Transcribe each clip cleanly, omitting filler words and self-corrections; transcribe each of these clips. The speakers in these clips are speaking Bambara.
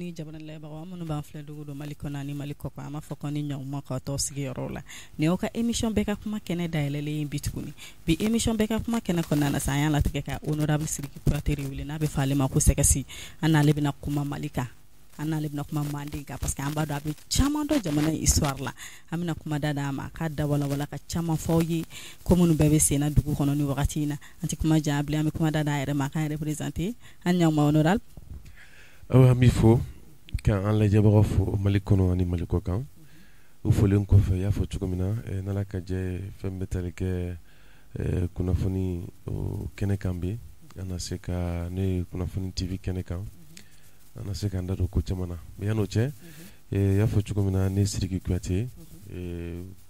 Kunnafoni jamana lajɛbagaw, minnu b'an filɛ don o don Mali kɔnɔ ani Mali kɔ kan, an b'a fɔ ko ni ɲɔgɔn k'aw tɔw sigiyɔrɔ la. Nin y'aw ka émission bɛɛ ka kuma kɛnɛ dayɛlɛlen ye bi tuguni. Bi émission bɛɛ ka kuma kɛnɛ kɔnɔna na sa, an y'a latigɛ ka honorable Sidiki Kuyate de wele, n'a bɛ fɔ ale ma ko Sɛgɛsi. An n'ale bɛna kuma Mali kan, an n'ale bɛna kuma Manden kan, parce que an b'a dɔn a bɛ caman dɔn jamana histoire la. An bɛna kuma da d'a ma, a k'a da walawala ka caman fɔ aw ye, ko minnu bɛɛ bɛ sen na dugu kɔnɔ ni wagati in na. An tɛ kuma janya bilen, an bɛ kuma da d'a yɛrɛ ma, a k'a yɛrɛ présenter. An ɲɔgɔn honorable. Awa, an b'i fo k'an lajɛbagaw fo Mali kɔnɔ ani Mali kɔ kan. U folen kɔfɛ, i y'a fɔ cogo min na, n'Ala ka jɛ, fɛn bɛ tali kɛ kunnafoni o kɛnɛ kan bi, an na se ka ne ye kunnafoni TV kɛnɛ kan, an na se k'an da don ko caman na. Mais yan'o cɛ, i y'a fɔ cogo min na, ne Sidiki Kuyate,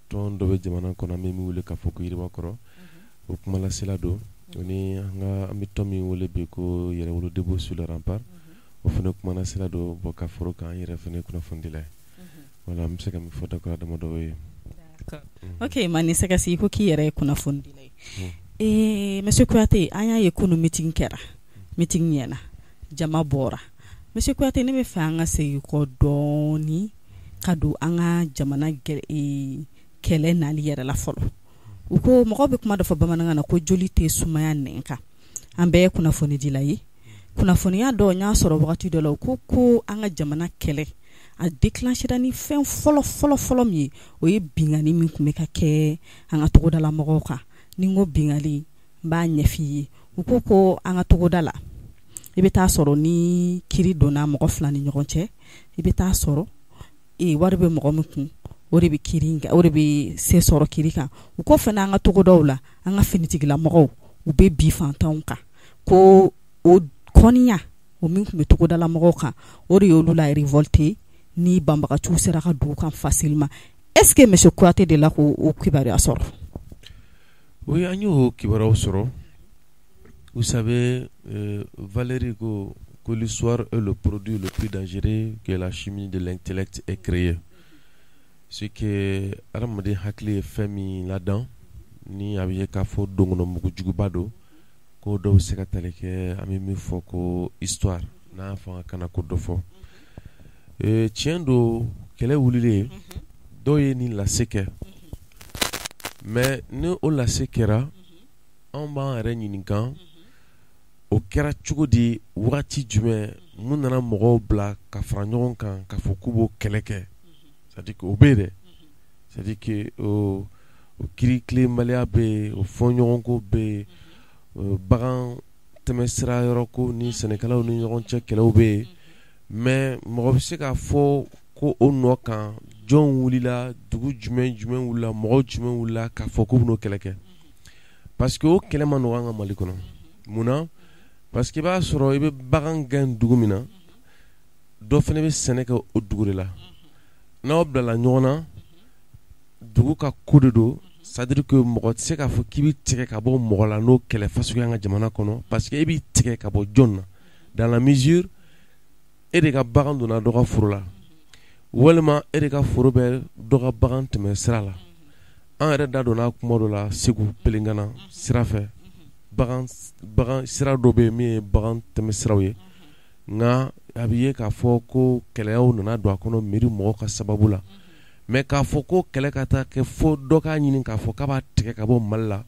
tɔn dɔ bɛ jamana kɔnɔ, an bɛ min wele k'a fɔ ko Yiriwa kɔrɔ, o kumalasela don. O ni an ka an bɛ tɔn min wele bi ko Yɛrɛwolo Debout sur le rempart, o fana kumalasela don. Bɔ ka foro kan, an yɛrɛ fana ye kunnafonidila ye. Voilà, n bɛ se ka min fɔ dakura damadɔ ye. Ok, Mani Sɛgɛsi, i ko k'i yɛrɛ ye kunnafonidila ye. Monsieur Kuyate, an y'a ye kunun meeting kɛra, meeting ɲɛna, jama bɔra. Monsieur Kuyate, ne bɛ fɛ an ka segin kɔ dɔɔni ka don an ka jamana kɛlɛ nali yɛrɛ la fɔlɔ. U ko mɔgɔw bɛ kuma dɔ fɔ bamanankan na ko joli tɛ sumaya nɛn kan. An bɛɛ ye kunnafonidila ye. Kunnafoniya dɔw n y'a sɔrɔ wagati dɔ la, u ko an ka jamana kɛlɛ a déclenchera ni fɛn fɔlɔ fɔlɔ fɔlɔ min ye, o ye binkanni min tun bɛ ka kɛ an ka togodala mɔgɔw kan. Ni n ko binkanni, n b'a ɲɛf'i ye. U ko an ka togoda la, i bɛ taa sɔrɔ ni kiri donna mɔgɔ fila ni ɲɔgɔn cɛ, i bɛ taa sɔrɔ wari bɛ mɔgɔ min kun, o de bɛ kiri, o de bɛ se sɔrɔ kiri kan. U ko fana an ka togodaw la, an ka finitigilamɔgɔw, u bɛ bi fantanw kan, ko o kɔniya o min tun bɛ togodala mɔgɔw kan, o de y'olu la révolté ni banbagaciw sera ka dugu kan facilement. Est-ce que monsieur Kuyate de la k'o kibaruya sɔrɔ? Oui, an y'o kibaruyaw sɔrɔ. Vous savez, Valérie ko l'histoire est le produit le plus dangereux que la chimie de l'intellect ait créé. C'est que hadamaden hakili ye fɛn min ladan ni a bɛ ye k'a fɔ donkɔnɔ mugujuguba don, ko dɔw bɛ se ka tali kɛ an bɛ min fɔ ko histoire n'a fɔ an kana ko dɔ fɔ. Tiɲɛ don, kɛlɛ wulilen, dɔw ye nin lase kɛ, mais ni o lase kɛra, anw b'an yɛrɛ ɲininka o kɛra cogo di, wagati jumɛn, mun nana mɔgɔw bila ka fara ɲɔgɔn kan k'a fɔ k'u b'o kɛlɛ kɛ. C'est à dire que o bɛ yen dɛ, c'est à dire que o kiiri tilenbaliya bɛ yen, o fɔɲɔgɔnko bɛ yen, bagan tɛmɛsira yɔrɔ ko ni sɛnɛkɛlaw ni ɲɔgɔn cɛ kɛlɛw bɛ yen. Mais mɔgɔ bɛ se k'a fɔ ko o nɔ kan, jɔn wulila, dugu jumɛn jumɛn wulila, mɔgɔ jumɛn wulila k'a fɔ k'u bɛn'o kɛlɛ kɛ? Parce que o kɛlɛ ma nɔgɔ an ka Mali kɔnɔ. Munna? Parce que i b'a sɔrɔ i bɛ bagan gɛn dugu min na, dɔ fana bɛ sɛnɛ kɛ o dugu de la. N'aw bilala ɲɔgɔn na, dugu ka ko de don. C'est à dire que mɔgɔ tɛ se k'a fɔ k'i bɛ tigɛ ka bɔ mɔgɔ la n'o kɛlɛ fasuguya an ka jamana kɔnɔ, parce que e b'i tigɛ ka bɔ jɔn na? Dans la mesure e de ka bagan donna dɔ ka foro la, walima e de ka foro bɛ dɔ ka bagan tɛmɛ sira la. An yɛrɛ da donna kuma dɔ la Segu Pelenkana sira fɛ, bagan sira dɔ bɛ yen min ye bagan tɛmɛ siraw ye, nka a bɛ ye k'a fɔ ko kɛlɛyaw nana don a kɔnɔ miiri mɔgɔw ka sababu la. Mais k'a fɔ ko kɛlɛ ka taa kɛ fo dɔ k'a ɲini k'a fɔ k'a b'a tigɛ ka bɔ Mali la,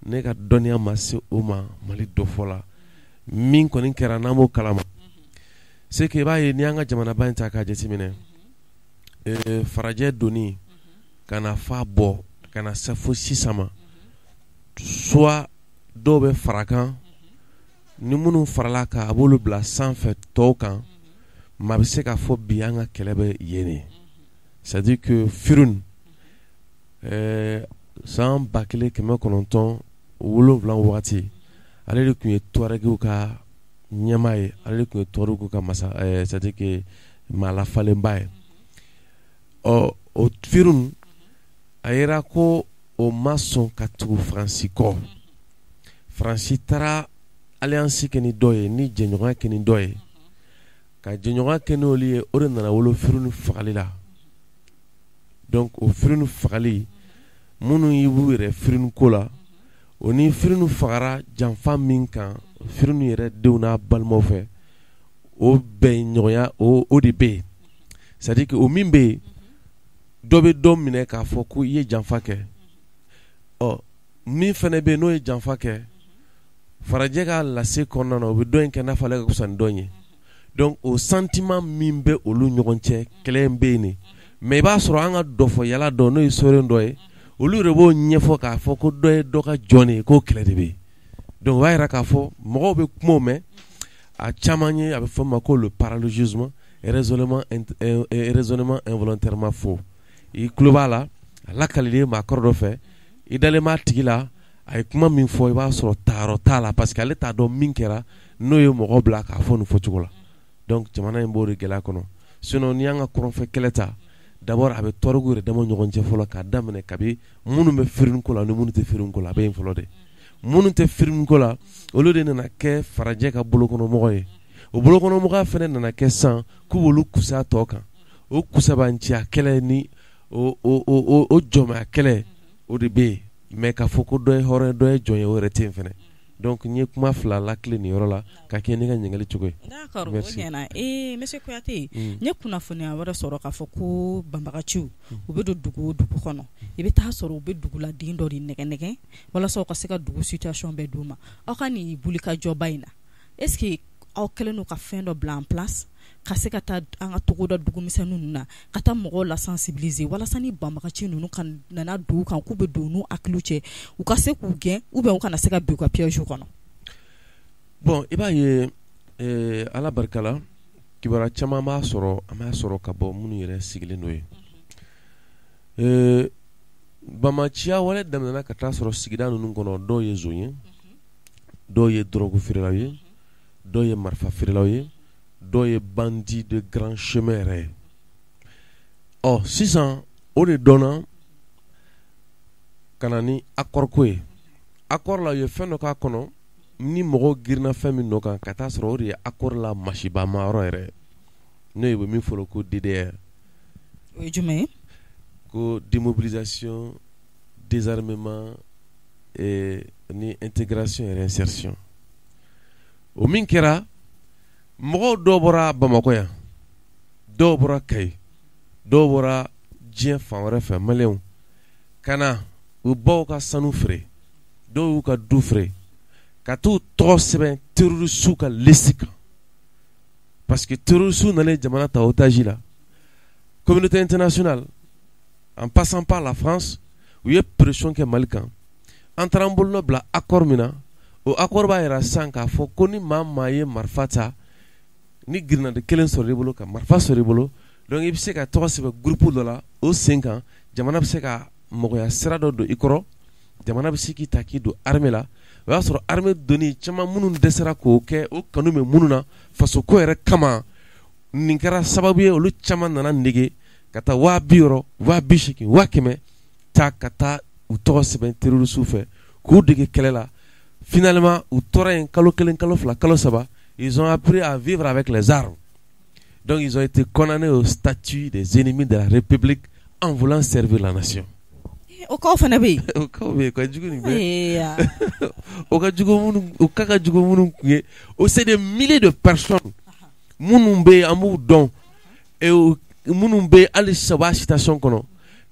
ne ka dɔnniya ma se o ma. Mali dɔ fɔ la min kɔni kɛra, n'an b'o kalama, c'est que i b'a ye, n'i y'an ka jamanaba in ta k'a jateminɛ, farajɛ donni ka na fa bɔ ka na se fo sisan ma, soit dɔw bɛ fara kan, ni minnu farala kan, a b'olu bila sanfɛ tɔw kan. Maa bɛ se k'a fɔ bi an ka kɛlɛ bɛ yen de. C'est à dire que Firun, san 1970 wagati, ale de tun ye Tuaregiw ka ɲɛmaa ye, ale de tun ye Tuaregiw ka masa, c'est à dire que maa lafalenba ye. Ɔ, o Firun, a yera ko o ma sɔn ka tugu Faransi kɔ. Faransi taara alliance kɛ ni dɔ ye, ni jɛɲɔgɔnya kɛ ni dɔ ye, ka jɛɲɔgɔnya kɛ n'olu ye, o de nana wolo Firun fagali la. Donc o Firun fagali, minnu y'u yɛrɛ Firun ko la, o ni Firun fagara janfa min kan Firun yɛrɛ denw n'a balimaw fɛ, O bɛn ɲɔgɔnya, o de bɛ yen. C'est à dire que o min bɛ yen, dɔ bɛ dɔ minɛ k'a fɔ ko i ye janfa kɛ. Ɔ, min fana bɛ yen, n'o ye janfa kɛ, farajɛ ka lase kɔnɔna na, o bɛ dɔ in kɛ n'a fɔ ale ka fisa ni dɔ in ye. Donc o sentiment min bɛ olu ɲɔgɔn cɛ, kɛlɛ in bɛ yen de. Mais i b'a sɔrɔ an ka dɔfɔyala dɔ, n'o ye soren dɔ ye, olu yɛrɛ b'o ɲɛfɔ k'a fɔ ko dɔ ye dɔ ka jɔn de ye, k'o kɛlɛ de bɛ yen. Donc o b'a yira k'a fɔ mɔgɔw bɛ kumaw mɛn a caman ye, a bɛ fɔ o ma ko le paralogisme, raisonnement involontairement faux. I tulo b'a la, a lakalilen maakɔrɔ dɔ fɛ, i dalen b'a tigi la, a ye kuma min fɔ, i b'a sɔrɔ tayɔrɔ t'a la, parce que ale t'a dɔn min kɛra n'o ye mɔgɔ bila k'a fɔ nin fɔcogo la. Donc jamana in b'o de gɛlɛya kɔnɔ. Sinon n'i y'an ka kɔrɔnfɛ kɛlɛ ta, d'abord a bɛ tɔrɔgu yɛrɛ dama ɲɔgɔn cɛ fɔlɔ, k'a daminɛ kabi minnu bɛ firinko la ni minnu tɛ firinko la. A bɛ yen fɔlɔ de. Minnu tɛ firinko la, olu de nana kɛ farajɛ ka bolokɔnɔmɔgɔ ye. O bolokɔnɔmɔgɔya fana nana kɛ sisan k'u b'olu kusa tɔ kan. O kusabanciya kɛlɛ ni o jɔnmaya kɛlɛ, o de bɛ yen. Mais k'a fɔ ko dɔ ye hɔrɔn ye, dɔ ye jɔn ye, o yɛrɛ tɛ yen fana. Donc n ye kuma fila lakile nin yɔrɔ la ka kɛ ne ka ɲininkali cogo ye. D'accord, o ɲɛna. Ee, monsieur Kuyate, n ye kunnafoniya wɛrɛ sɔrɔ k'a fɔ ko banbagaciw, u bɛ don dugu o dugu kɔnɔ, i bɛ taa sɔrɔ u bɛ duguladen dɔ de nɛgɛ nɛgɛ walasa u ka se ka dugu situation bɛɛ d'u ma. Aw ka nin wulikajɔba in na, est ce que aw kɛlen don ka fɛn dɔ bila en place ka se ka taa an ka togoda dugumisɛnnin ninnu na, ka taa mɔgɔw la sensibiliser, walasa ni banbagaci ninnu ka nana dugu kan, k'u bɛ don n'u hakiliw cɛ, u ka se k'u gɛn ou bien u kana se ka bin u ka piège kɔnɔ? Bon, i b'a ye, Ala barika la, kibaruya caman b'a sɔrɔ, an b'a sɔrɔ ka bɔ minnu yɛrɛ sigilen don yen. Banbagaciya wale daminɛna ka taa sɔrɔ sigida ninnu kɔnɔ, dɔw ye zon ye, dɔw ye drogue feerelaw ye, dɔw ye marifa feerelaw ye, dɔw ye bandit de grand chemin yɛrɛ ye. Ɔ, sisan o de dɔnna ka na ni accord ko ye. Accord la, u ye fɛn dɔ k'a kɔnɔ ni mɔgɔw girinna fɛn min nɔ kan, ka taa sɔrɔ o de ye accord la masibama yɔrɔ yɛrɛ, n'o ye min fɔlɔ ko DDR. O ye jumɛn ye? Ko démobilisation, désarmement et ni intégration et réinsertion. O min kɛra, mɔgɔw dɔw bɔra Bamakɔ yan, dɔw bɔra Kayi, dɔw bɔra diɲɛ fan wɛrɛ fɛ, maliyɛnw ka na u baw ka sanu feere, dɔw y'u ka du feere ka t'u tɔgɔ sɛbɛn terroriste ka liste kan, parce que terroriste nalen jamana ta otage la, communauté internationale en passant par la France, u ye pression kɛ Mali kan. An taara an bolonɔ bila accord min na, o accord b'a yira sisan k'a fɔ ko ni maa maa ye marifa ta, ni grenade kelen sɔrɔ i bolo, ka marifa sɔrɔ i bolo, donc i bɛ se ka tɔgɔ sɛbɛn groupe dɔ la. O sen kan, jamana bɛ se ka mɔgɔya sira dɔ don i kɔrɔ, jamana bɛ se k'i ta k'i don armée la. O y'a sɔrɔ armée donni caman minnu dɛsɛra k'o kɛ, o kanu bɛ minnu na fasoko yɛrɛ kama, nin kɛra sababu ye olu caman nana nege ka taa 60 000, 80 000, 100 000 ta ka taa u tɔgɔ sɛbɛn terroriste fɛ k'u dege kɛlɛ la. Finalement u tora yen kalo 1, kalo 2, kalo 3, ils ont appris à vivre avec les armes. Donc ils ont été condamnés au statut des ennemis de la République en voulant servir la nation. O kaw fana bɛ yen. O cas bɛ yen, ka jugu nin bɛɛ. O ka jugu minnu, o cas ka jugu minnu kun ye, o c'est des milliers de personnes minnu bɛ yen, an b'u dɔn, et minnu bɛ hali sisan u b'a situation kɔnɔ,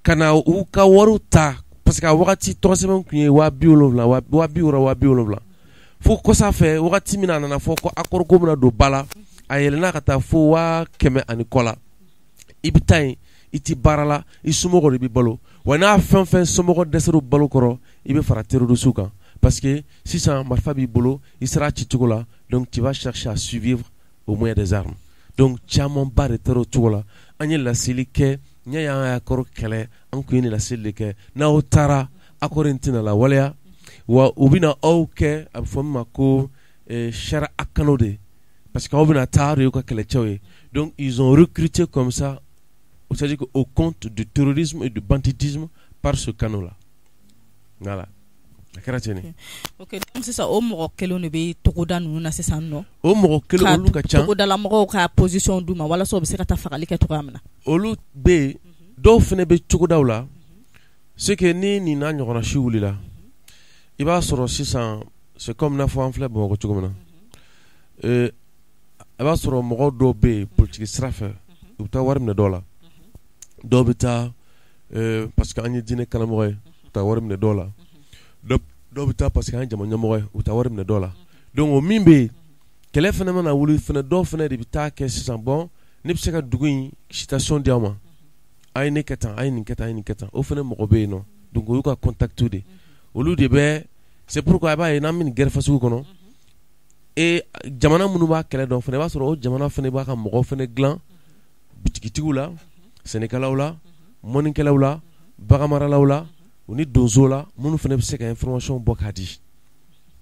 ka na u ka wariw ta, parce que a wagati tɔgɔ sɛbɛn tun ye 70 000, 60 000, 70 000, fo kɔsa fɛ, wagati min na a nana fɔ ko accord ko bɛna don ba la, a yɛlɛnna ka taa fo 100 000 ani kɔ la. I bɛ taa yen, i ti baara la, i somɔgɔw de bɛ balo wa. N'a fɛn fɛn somɔgɔ dɛsɛr'u balo kɔrɔ, i bɛ fara terroriste kan, parce que sisan marifa b'i bolo, i sera a cicogo la, donc tu vas chercher à survivre au moyen des armes. Donc camanba de taara o cogo la. An ye laseli kɛ, n'i y'a ye an ye accord kɛlɛ, an tun ye nin laseli de kɛ: n'aw taara, accord in tɛna lawaleya wa, u bɛna aw kɛ, a bɛ fɔ min ma ko chair à canon de, parce que aw bɛna taa, aw de y'u ka kɛlɛcɛw ye. Donc ils ont recruté comme ça, c'est-à-dire qu'au compte du terrorisme et du banditisme par ce canal-là. Voilà, a kɛra ten de. Ok, donc sisan o mɔgɔ kelenw de bɛ togoda ninnu na sisan nɔ? O mɔgɔ kelen, olu ka ca. Togodalamɔgɔw ka position d'u ma walasa u bɛ se ka taa fagali kɛ cogoya min na. Olu bɛ yen, dɔw fana bɛ cogodaw la. C'est que ni nin n'a ɲɔgɔnna si wulila, i b'a sɔrɔ sisan, c'est comme n'a fɔ an filɛ Bamakɔ cogo min na. A b'a sɔrɔ mɔgɔw dɔw bɛ yen politique sira fɛ, u bɛ taa wari minɛ dɔw la, dɔw bɛ taa parce que an ye diinɛ karamɔgɔ ye, u bɛ taa wari minɛ dɔw la, dɔw bɛ taa parce que an ye jama ɲɛmɔgɔ ye, u bɛ taa wari minɛ dɔw la. Donc o min bɛ yen, kɛlɛ fana mana wuli fana, dɔw fana de bɛ taa kɛ sisan, bon, ne bɛ se ka dugu in citation di aw ma, a ye ne kɛ tan, a ye nin kɛ tan, a ye nin kɛ tan. O fana mɔgɔ bɛ yen nɔ. Donc o y'u ka contact de, olu de bɛ. C'est pourquoi a b'a ye n'an bɛ nin guerre fasugu kɔnɔ, e jamana minnu b'a kɛlɛ dɔn fana, i b'a sɔrɔ o jamana fana b'a ka mɔgɔw fana dilan bitigitigiw la, sɛnɛkɛlaw la, mɔnikɛlaw la, baganmaralaw la, u ni donsow la, minnu fana bɛ se ka information bɔ k'a di.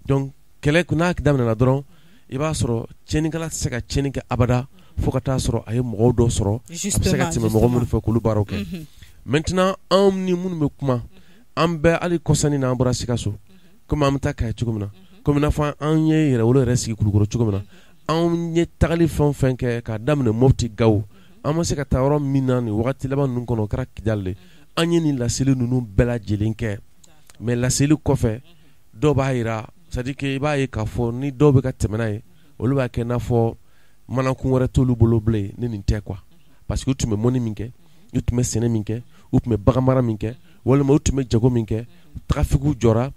Donc kɛlɛ n'a daminɛna dɔrɔn, i b'a sɔrɔ tiɲɛnikɛla tɛ se ka tiɲɛni kɛ abada fo ka taa sɔrɔ a ye mɔgɔw dɔ sɔrɔ a bɛ se ka tɛmɛ mɔgɔ minnu fɛ k'olu baaraw kɛ. Maintenant, anw ni minnu bɛ kuma, an bɛɛ, hali kɔsani n'an bɔra Sikaso, komi an bɛ taa Kayi cogo min na, komi i n'a fɔ an ye Yɛrɛwolo yɛrɛ sigi Kulukɔrɔ cogo min na, anw ye tagali fɛn o fɛn kɛ k'a daminɛ Mopti, Gawo, an ma se ka taa yɔrɔ min na nin wagati laban ninnu kɔnɔ, o kɛra Kidali de. An ye nin laseli ninnu bɛɛ lajɛlen kɛ, mais laseli kɔfɛ, dɔw b'a jira, c'est à dire que i b'a ye k'a fɔ ni dɔw bɛ ka tɛmɛ n'a ye, olu b'a kɛ n'a fɔ manakun wɛrɛ t'olu bolo bilen ni nin tɛ quoi, parce que u tun bɛ mɔni min kɛ, u tun bɛ sɛnɛ min kɛ, u tun bɛ baganmara min kɛ, walima u tun bɛ jago min kɛ, trafic jɔra.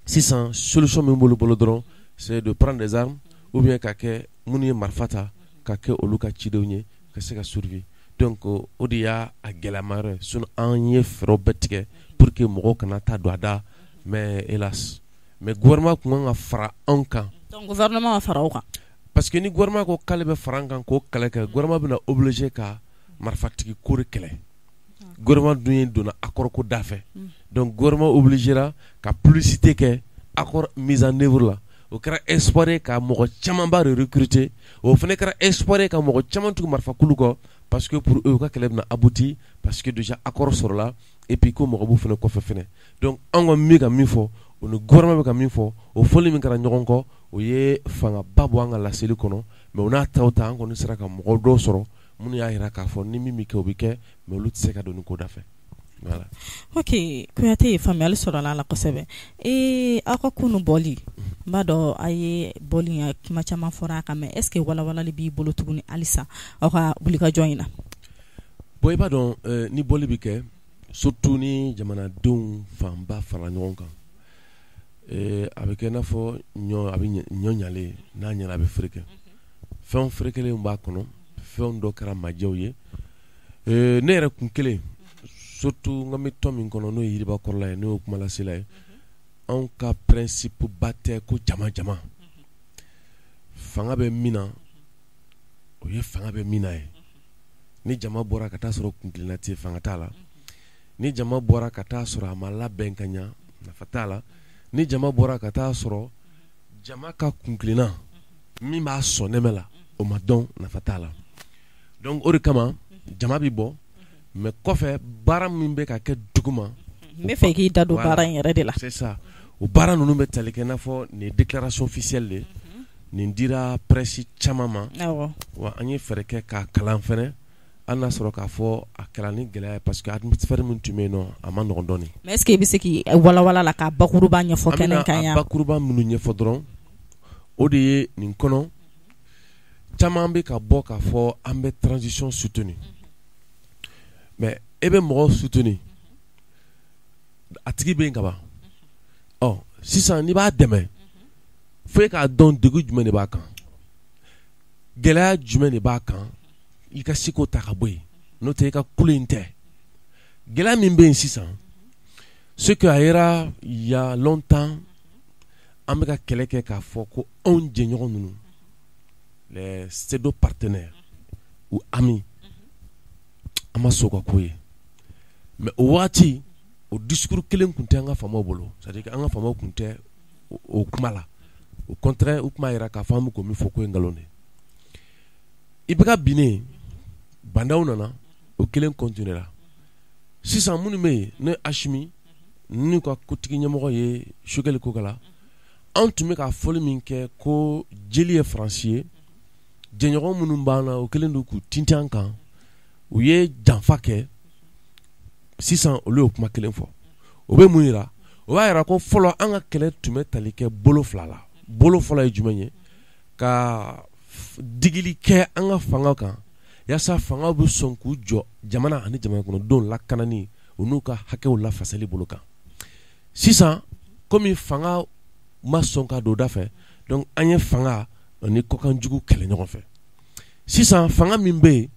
Sisan solution min b'olu bolo dɔrɔn, c'est de prendre des armes ou bien ka kɛ minnu ye marifa ta, ka kɛ olu ka cidenw ye ka se ka survivre. Donc o de y'a gɛlɛyama yɔrɔ ye. Sinon an ye fɛɛrɛw bɛɛ tigɛ pour que mɔgɔw kana taa don a da, mais hélas, mais gouvernement tun kan ka fara anw kan. Donc gouvernement ma fara aw kan? Parce que ni gouvernement ko k'ale bɛ fara an kan k'o kɛlɛ kɛ, gouvernement bɛna obligé ka marifatigi ko de kɛlɛ. Gouvernement dun ye donna accord ko da fɛ. Donc gouvernement obligéra ka publicité kɛ accord mise en œuvre la. O kɛra espoir ye ka mɔgɔ camanba de recruter. O fana kɛra espoir ye ka mɔgɔ caman tugu marifakulu kɔ, parce que pour eux, u ka kɛlɛ bɛna abouti parce que déjà accord sɔrɔla et puis ko mɔgɔ b'u fana kɔfɛ fɛnɛ. Donc anw kɔni bɛ ka min fɔ, o ni gouvernement bɛ ka min fɔ, o fɔli min kɛra ɲɔgɔn kɔ, o ye fangaba bɔ an ka laseli kɔnɔ. Mais o n'a ta ta, an kɔni sera ka mɔgɔw dɔw sɔrɔ minnu y'a jira k'a fɔ ni min bɛ kɛ, o bɛ kɛ, mais olu tɛ se ka don nin ko da fɛ, voilà. Ok, Kuyate, faamuyali sɔrɔla a la kosɛbɛ. Ee, aw ka kunu bɔli, n b'a dɔn a ye bɔli, kuma caman fɔra a kan, mais est ce que walawalali b'i bolo tuguni halisa aw ka wulikajɔ in na? Bon, i b'a dɔn, ni bɔli bɛ kɛ, surtout ni jamanadenw fanba fara ɲɔgɔn kan, a bɛ kɛ i n'a fɔ ɲɔ, a bɛ ɲɔ ɲalen n'a ɲɛna, a bɛ fereke. Fɛn ferekelen b'a kɔnɔ, fɛn dɔ kɛra majɛw ye. Ne yɛrɛ kun kelen, surtout n ka bɛ tɔn min kɔnɔ, n'o ye Yiriba kɔrɔla ye, n'o ye kumalasela ye, anw ka principe ba tɛ ko jama jama. Fanga bɛ min na, o ye fanga bɛ min na ye. Ni jama bɔra ka taa sɔrɔ kuntilenna tɛ, fanga t'a la. Ni jama bɔra ka taa sɔrɔ a ma labɛn ka ɲa, nafa t'a la. Ni jama bɔra ka taa sɔrɔ jama ka kuntilenna min b'a sɔn nɛmɛ la, o ma dɔn, nafa t'a la. Donc o de kama jama bɛ bɔ, mais kɔfɛ, baara min bɛ ka kɛ duguma. N bɛ fɛ k'i da don baara in yɛrɛ de la. C'est ça, o baara ninnu bɛ tali kɛ i n'a fɔ nin ye déclaration officielle de, nin dira presse caman ma. Wa an ye fɛɛrɛ kɛ k'a kalan fɛnɛ, hali n'a sɔrɔ k'a fɔ a kɛra ni gɛlɛya ye, parce que atmosphère min tun bɛ yen nɔ, a ma nɔgɔn dɔɔnin. Mais est ce que i bɛ se k'i walawala la k'a bakuruba ɲɛfɔ kɛnɛ kan yan? An bɛna a bakuruba minnu ɲɛfɔ dɔrɔn, o de ye nin kɔnɔ caman bɛ ka bɔ k'a fɔ an bɛ transition soutenir, mais e bɛ mɔgɔw soutenir, a tigi bɛ yen ka ban. Ɔ sisan, n'i b'a dɛmɛ, fo e k'a dɔn degun jumɛn de b'a kan, gɛlɛya jumɛn de b'a kan, i ka se k'o ta ka bɔ yen. N'o tɛ, i ka kule in tɛ. Gɛlɛya min bɛ yen sisan, ce que a yera il y a longtemps, an bɛ ka kɛlɛ kɛ k'a fɔ ko anw jɛɲɔgɔn ninnu, les pseudo partenaires ou amis, an ma sɔn o ka ko ye. Mais o waati, o discours kelen tun tɛ an ka faamaw bolo, c'est à dire que an ka faamaw tun tɛ o kuma la. Au contraire, u tun b'a jira k'a fɔ an bɛ k'o min fɔ, k'o ye nkalon de ye. IBK binnen, Bah N'Daw nana, o kelen continuer la. Sisan minnu bɛ yen, n'o ye Assimi n'u ka kotigi ɲɛmɔgɔ ye Choguel Kokala, anw tun bɛ ka fɔli min kɛ ko jeli ye Faransi ye, jɛɲɔgɔn minnu b'an na, o kɛlen don k'u tintin an kan, u ye janfa kɛ. Sisan olu y'o kuma kelen fɔ. O bɛ mun yira? O b'a yira ko fɔlɔ, an ka kɛlɛ tun bɛ tali kɛ bolo fila la. Bolo fɔlɔ ye jumɛn ye? Ka digili kɛ an ka fanga kan yaasa fanga bɛ sɔn k'u jɔ jamana ani jamana kɔnɔdenw lakanani u n'u ka hakɛw lafasali bolo kan. Sisan komi fanga ma sɔn ka don da fɛ, donc an ye fanga ani kɔkanjugu kɛlɛ ɲɔgɔn fɛ. Sisan fanga min bɛ yen,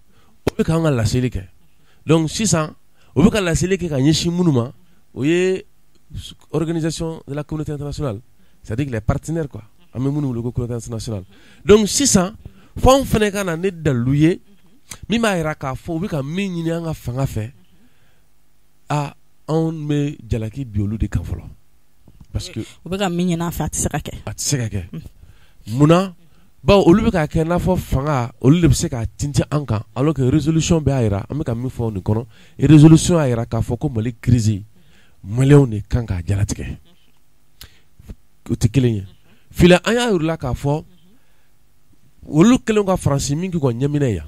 o bɛ k'an ka laseli kɛ. Donc sisan o bɛ ka laseli kɛ ka ɲɛsin minnu ma, o ye organisation de la communauté internationale, c'est-à-dire les partenaires quoi, an bɛ minnu wele ko communauté internationale. Donc sisan f'anw fana ka na ni dalilu ye min b'a jira k'a fɔ u bɛ ka min ɲini an ka fanga fɛ, a anw bɛ jalaki bi olu de kan fɔlɔ, parce que u bɛ ka min ɲini an fɛ, a tɛ se ka kɛ. A tɛ se ka kɛ. Munna? Bawo olu bɛ k'a kɛ n'a fɔ fanga olu de bɛ se k'a tintin an kan, alors que résolution bɛ y'a jira, an bɛ ka min fɔ nin kɔnɔ, résolution y'a jira k'a fɔ ko Mali crise, maliyɛnw de kan k'a jalatigɛ. O tɛ kelen ye. Fila, an y'a yir'u la k'a fɔ olu kɛlen ka Faransi min k'u ka ɲɛminɛ yan,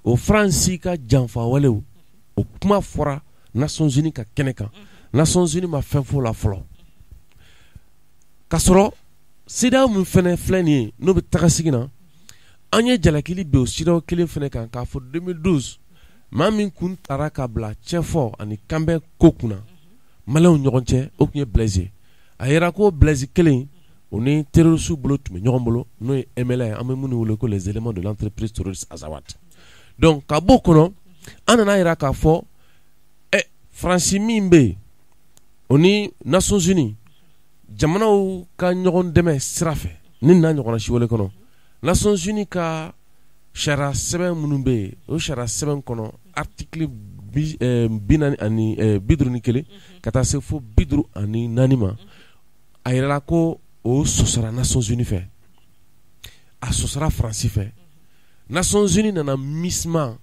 o Faransi ka janfa walew, o kuma fɔra Nations Unies ka kɛnɛ kan. Nations Unies ma fɛn fɔ o la fɔlɔ, k'a sɔrɔ CEDEAO min fɛnɛ filɛ nin ye, n'o bɛ taga sigi na, an ye jalakili bin o CEDEAO kelen fɛnɛ kan k'a fɔ 2012 maa min kun taara ka bila cɛfɔ ani kanbɛn ko kunna maliyɛnw ɲɔgɔn cɛ, o tun ye Blaise ye. A yira ko Blaise kelen o ni terroriste bolo tun bɛ ɲɔgɔn bolo, n'o ye MLA ye, an bɛ minnu wele ko les éléments de l'entreprise terroriste Azawad. Donc ka b'o kɔnɔ, an nana yira k'a fɔ Faransi min bɛ yen, o ni Nations Unies jamanaw ka ɲɔgɔn dɛmɛ sira fɛ ni n'a ɲɔgɔnna si wɛrɛ kɔnɔ, Nations Unies ka sariya sɛbɛn minnu bɛ yen, o sariya sɛbɛn kɔnɔ article 451 ka taa se fo 54 ma, a yirala ko o sɔsɔra Nations Unies fɛ, a sɔsɔra Faransi fɛ. Nations Unies nana MISMA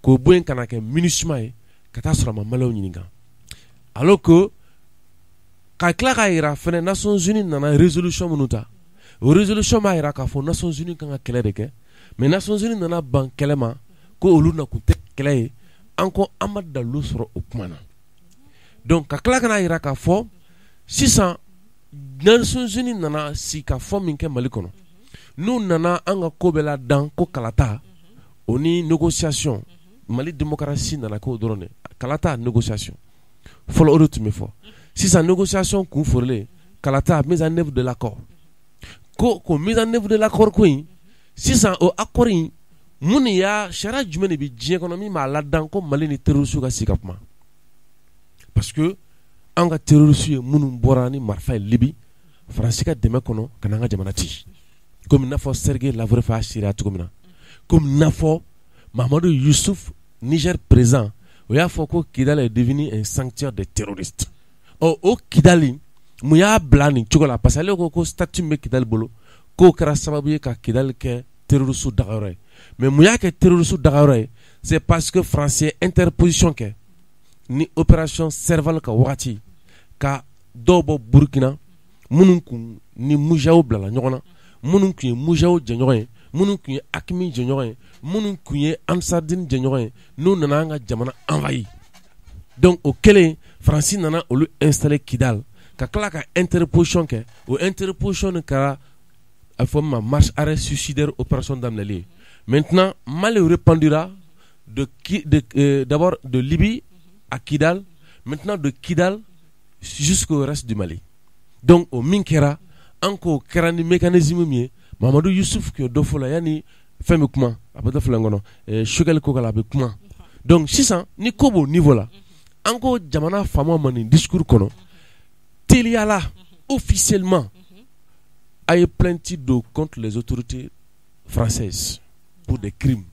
k'o bɔ yen ka na kɛ MINUSMA ye, ka taa sɔrɔ a ma maliyɛnw ɲininka, alors que ka tila k'a yira fɛnɛ Nations Unies nana résolution minnu ta, o résolution b'a yira k'a fɔ Nations Unies kan ka kɛlɛ de kɛ, mais Nations Unies nana ban kɛlɛ ma ko olu na kun tɛ kɛlɛ ye. An ko an ma dalilu sɔrɔ o kuma na. Donc ka tila ka n'a yira k'a fɔ sisan Nations Unies nana sigi ka fɔ min kɛ Mali kɔnɔ, n'u nana an ka ko bɛɛ la dan ko kalata o ni négociation, Mali démocratie nana k'o dɔrɔn de, kalata négociation fɔlɔ o de tun bɛ fɔ. Sisan négociation kun forilen, kalata mise en œuvre de l'accord, ko mise en œuvre de l'accord ko in, sisan o accord in mun de y'a sariya jumɛn de bɛ diɲɛ kɔnɔ min b'a ladan ko Mali ni terroriste ka sigi ka kuma? Parce que an ka terroriste ye minnu bɔra ni marifa ye Libi, Faransi ka dɛmɛ kɔnɔ ka n'an ka jamana ci, komi n'a fɔ Sergei Lavrov y'a seereya cogo min na, komi n'a fɔ Mahamadou Youssouf Niger président o y'a fɔ ko Kidal est devenu un sanctuaire des terroristes. Ɔ o Kidali mun y'a bila nin cogo la? Parce que ale ko statut min bɛ Kidali bolo, k'o kɛra sababu ye ka Kidali kɛ terroriste dagayɔrɔ ye. Mais mun y'a kɛ terroriste dagayɔrɔ ye? C'est parce que Faransi ye interposition kɛ ni opération Serval ka wagati, ka dɔw bɔ Burukina minnu kun ni Mujao bilala ɲɔgɔn na, minnu kun ye Mujao jɛɲɔgɔn ye, minnu kun ye AQMI jɛɲɔgɔn ye, minnu kun ye Ansardine jɛɲɔgɔn ye, n'u nana an ka jamana envahi. Donc o kɛlen Faransi nana olu installer Kidal, ka tila ka interposition kɛ. O interposition nin kɛra a bɛ fɔ min ma marche arrêt suicidaire opération daminɛli ye. Maintenant Mali répandura d'abord de Libye à Kidal, maintenant de Kidal jusqu'au reste du Mali. Donc o min kɛra, an k'o kɛra ni mécanisme min ye, Mahamadou Youssouf kun ye dɔ fɔ la yanni fɛn bɛ kuma, a bɛ dɔ filɛ n kɔnɔ Choguel ko k'a la a bɛ kuma. Donc sisan ni ko b'o niveau la, an ko jamana faamaw ma nin discours kɔnɔ teliyala officiellement a ye plainte don contre les autorités françaises pour des crimes.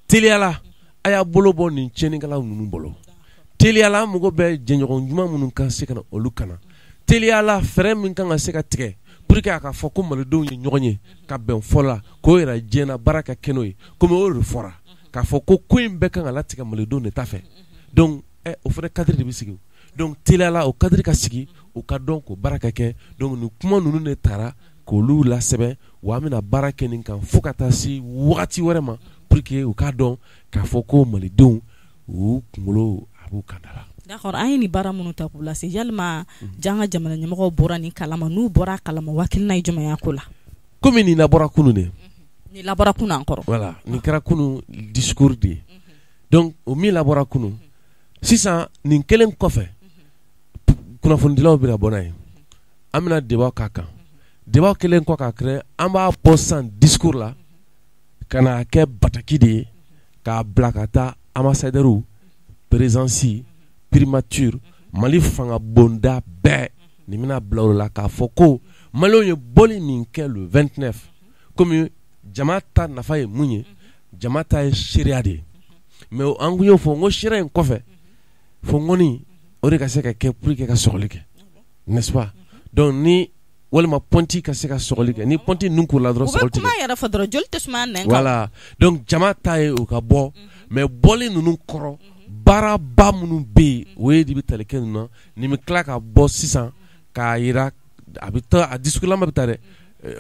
Teliyala a y'a bolo bɔ nin tiɲɛnikɛlaw ninnu bolo. Teliyala an mago bɛ jɛɲɔgɔn ɲuman minnu kan se ka na olu kana. Teliyala fɛɛrɛ min kan ka se ka tigɛ pour que a ka fɔ ko malidenw ye ɲɔgɔn ye ka bɛn fɔ la, k'o yɛrɛ diɲɛ na baara ka kɛ n'o ye, komi o de fɔra k'a fɔ ko in bɛɛ kan ka latigɛ malidenw de ta fɛ. Donc o fana cadre de bɛ sigi. Donc teliyala o cadre ka sigi, o ka dɔn k'o baara ka kɛ. Donc nin kuma ninnu de taara k'olu lasɛbɛn, wa an bɛna baara kɛ nin kan fo ka taa se wagati wɛrɛ ma, pour que u k'a dɔn k'a fɔ ko malidenw u kunkolo a b'u kan da la. D'accord, an ye nin baara minnu ta k'u lase, yalima jan ka jamana ɲɛmɔgɔw bɔra nin kalama? N'u bɔra a kalama, hakilina ye jumɛn y'a ko la? Komi nin labɔra kunun de, Nin labɔra kunun an kɔrɔ. Voilà, nin kɛra kunun discours de ye. Donc o min labɔra kunun, sisan nin kelen kɔfɛ, kunnafonidilaw bɛna bɔ n'a ye, an bɛna débat k'a kan. Débat kelen kɔ k'a kɛ, an b'a bɔ sisan discours la ka n'a kɛ bataki de ye k'a bila ka taa ambassadeur, présidence, primature, Mali fanga bonda bɛɛ. Nin bɛna bila o la k'a fɔ ko maliyɛnw ye bɔli min kɛ le 29, komi jama ta nafa ye mun ye, jama ta ye seereya de ye. Mais an kun y'o fɔ n ko seereya in kɔfɛ fo ŋɔni o de ka se ka kɛ pour que ka sɔgɔli kɛ, n'est-ce pas? Donc ni walima pointe ka se ka sɔgɔli kɛ, ni pointe nun kurula dɔrɔn, sɔgɔli tɛ kɛ. U bɛ kuma yɛrɛ fɔ dɔrɔn, joli tɛ sumaya nɛn kan. Voilà, donc jama ta ye o ka bɔ, mais bɔli ninnu kɔrɔ, baaraba minnu bɛ yen, o ye de bɛ tali kɛ ninnu na. Nin bɛ tila ka bɔ sisan k'a jira, a bɛ taa a discours lama bɛ taa dɛ,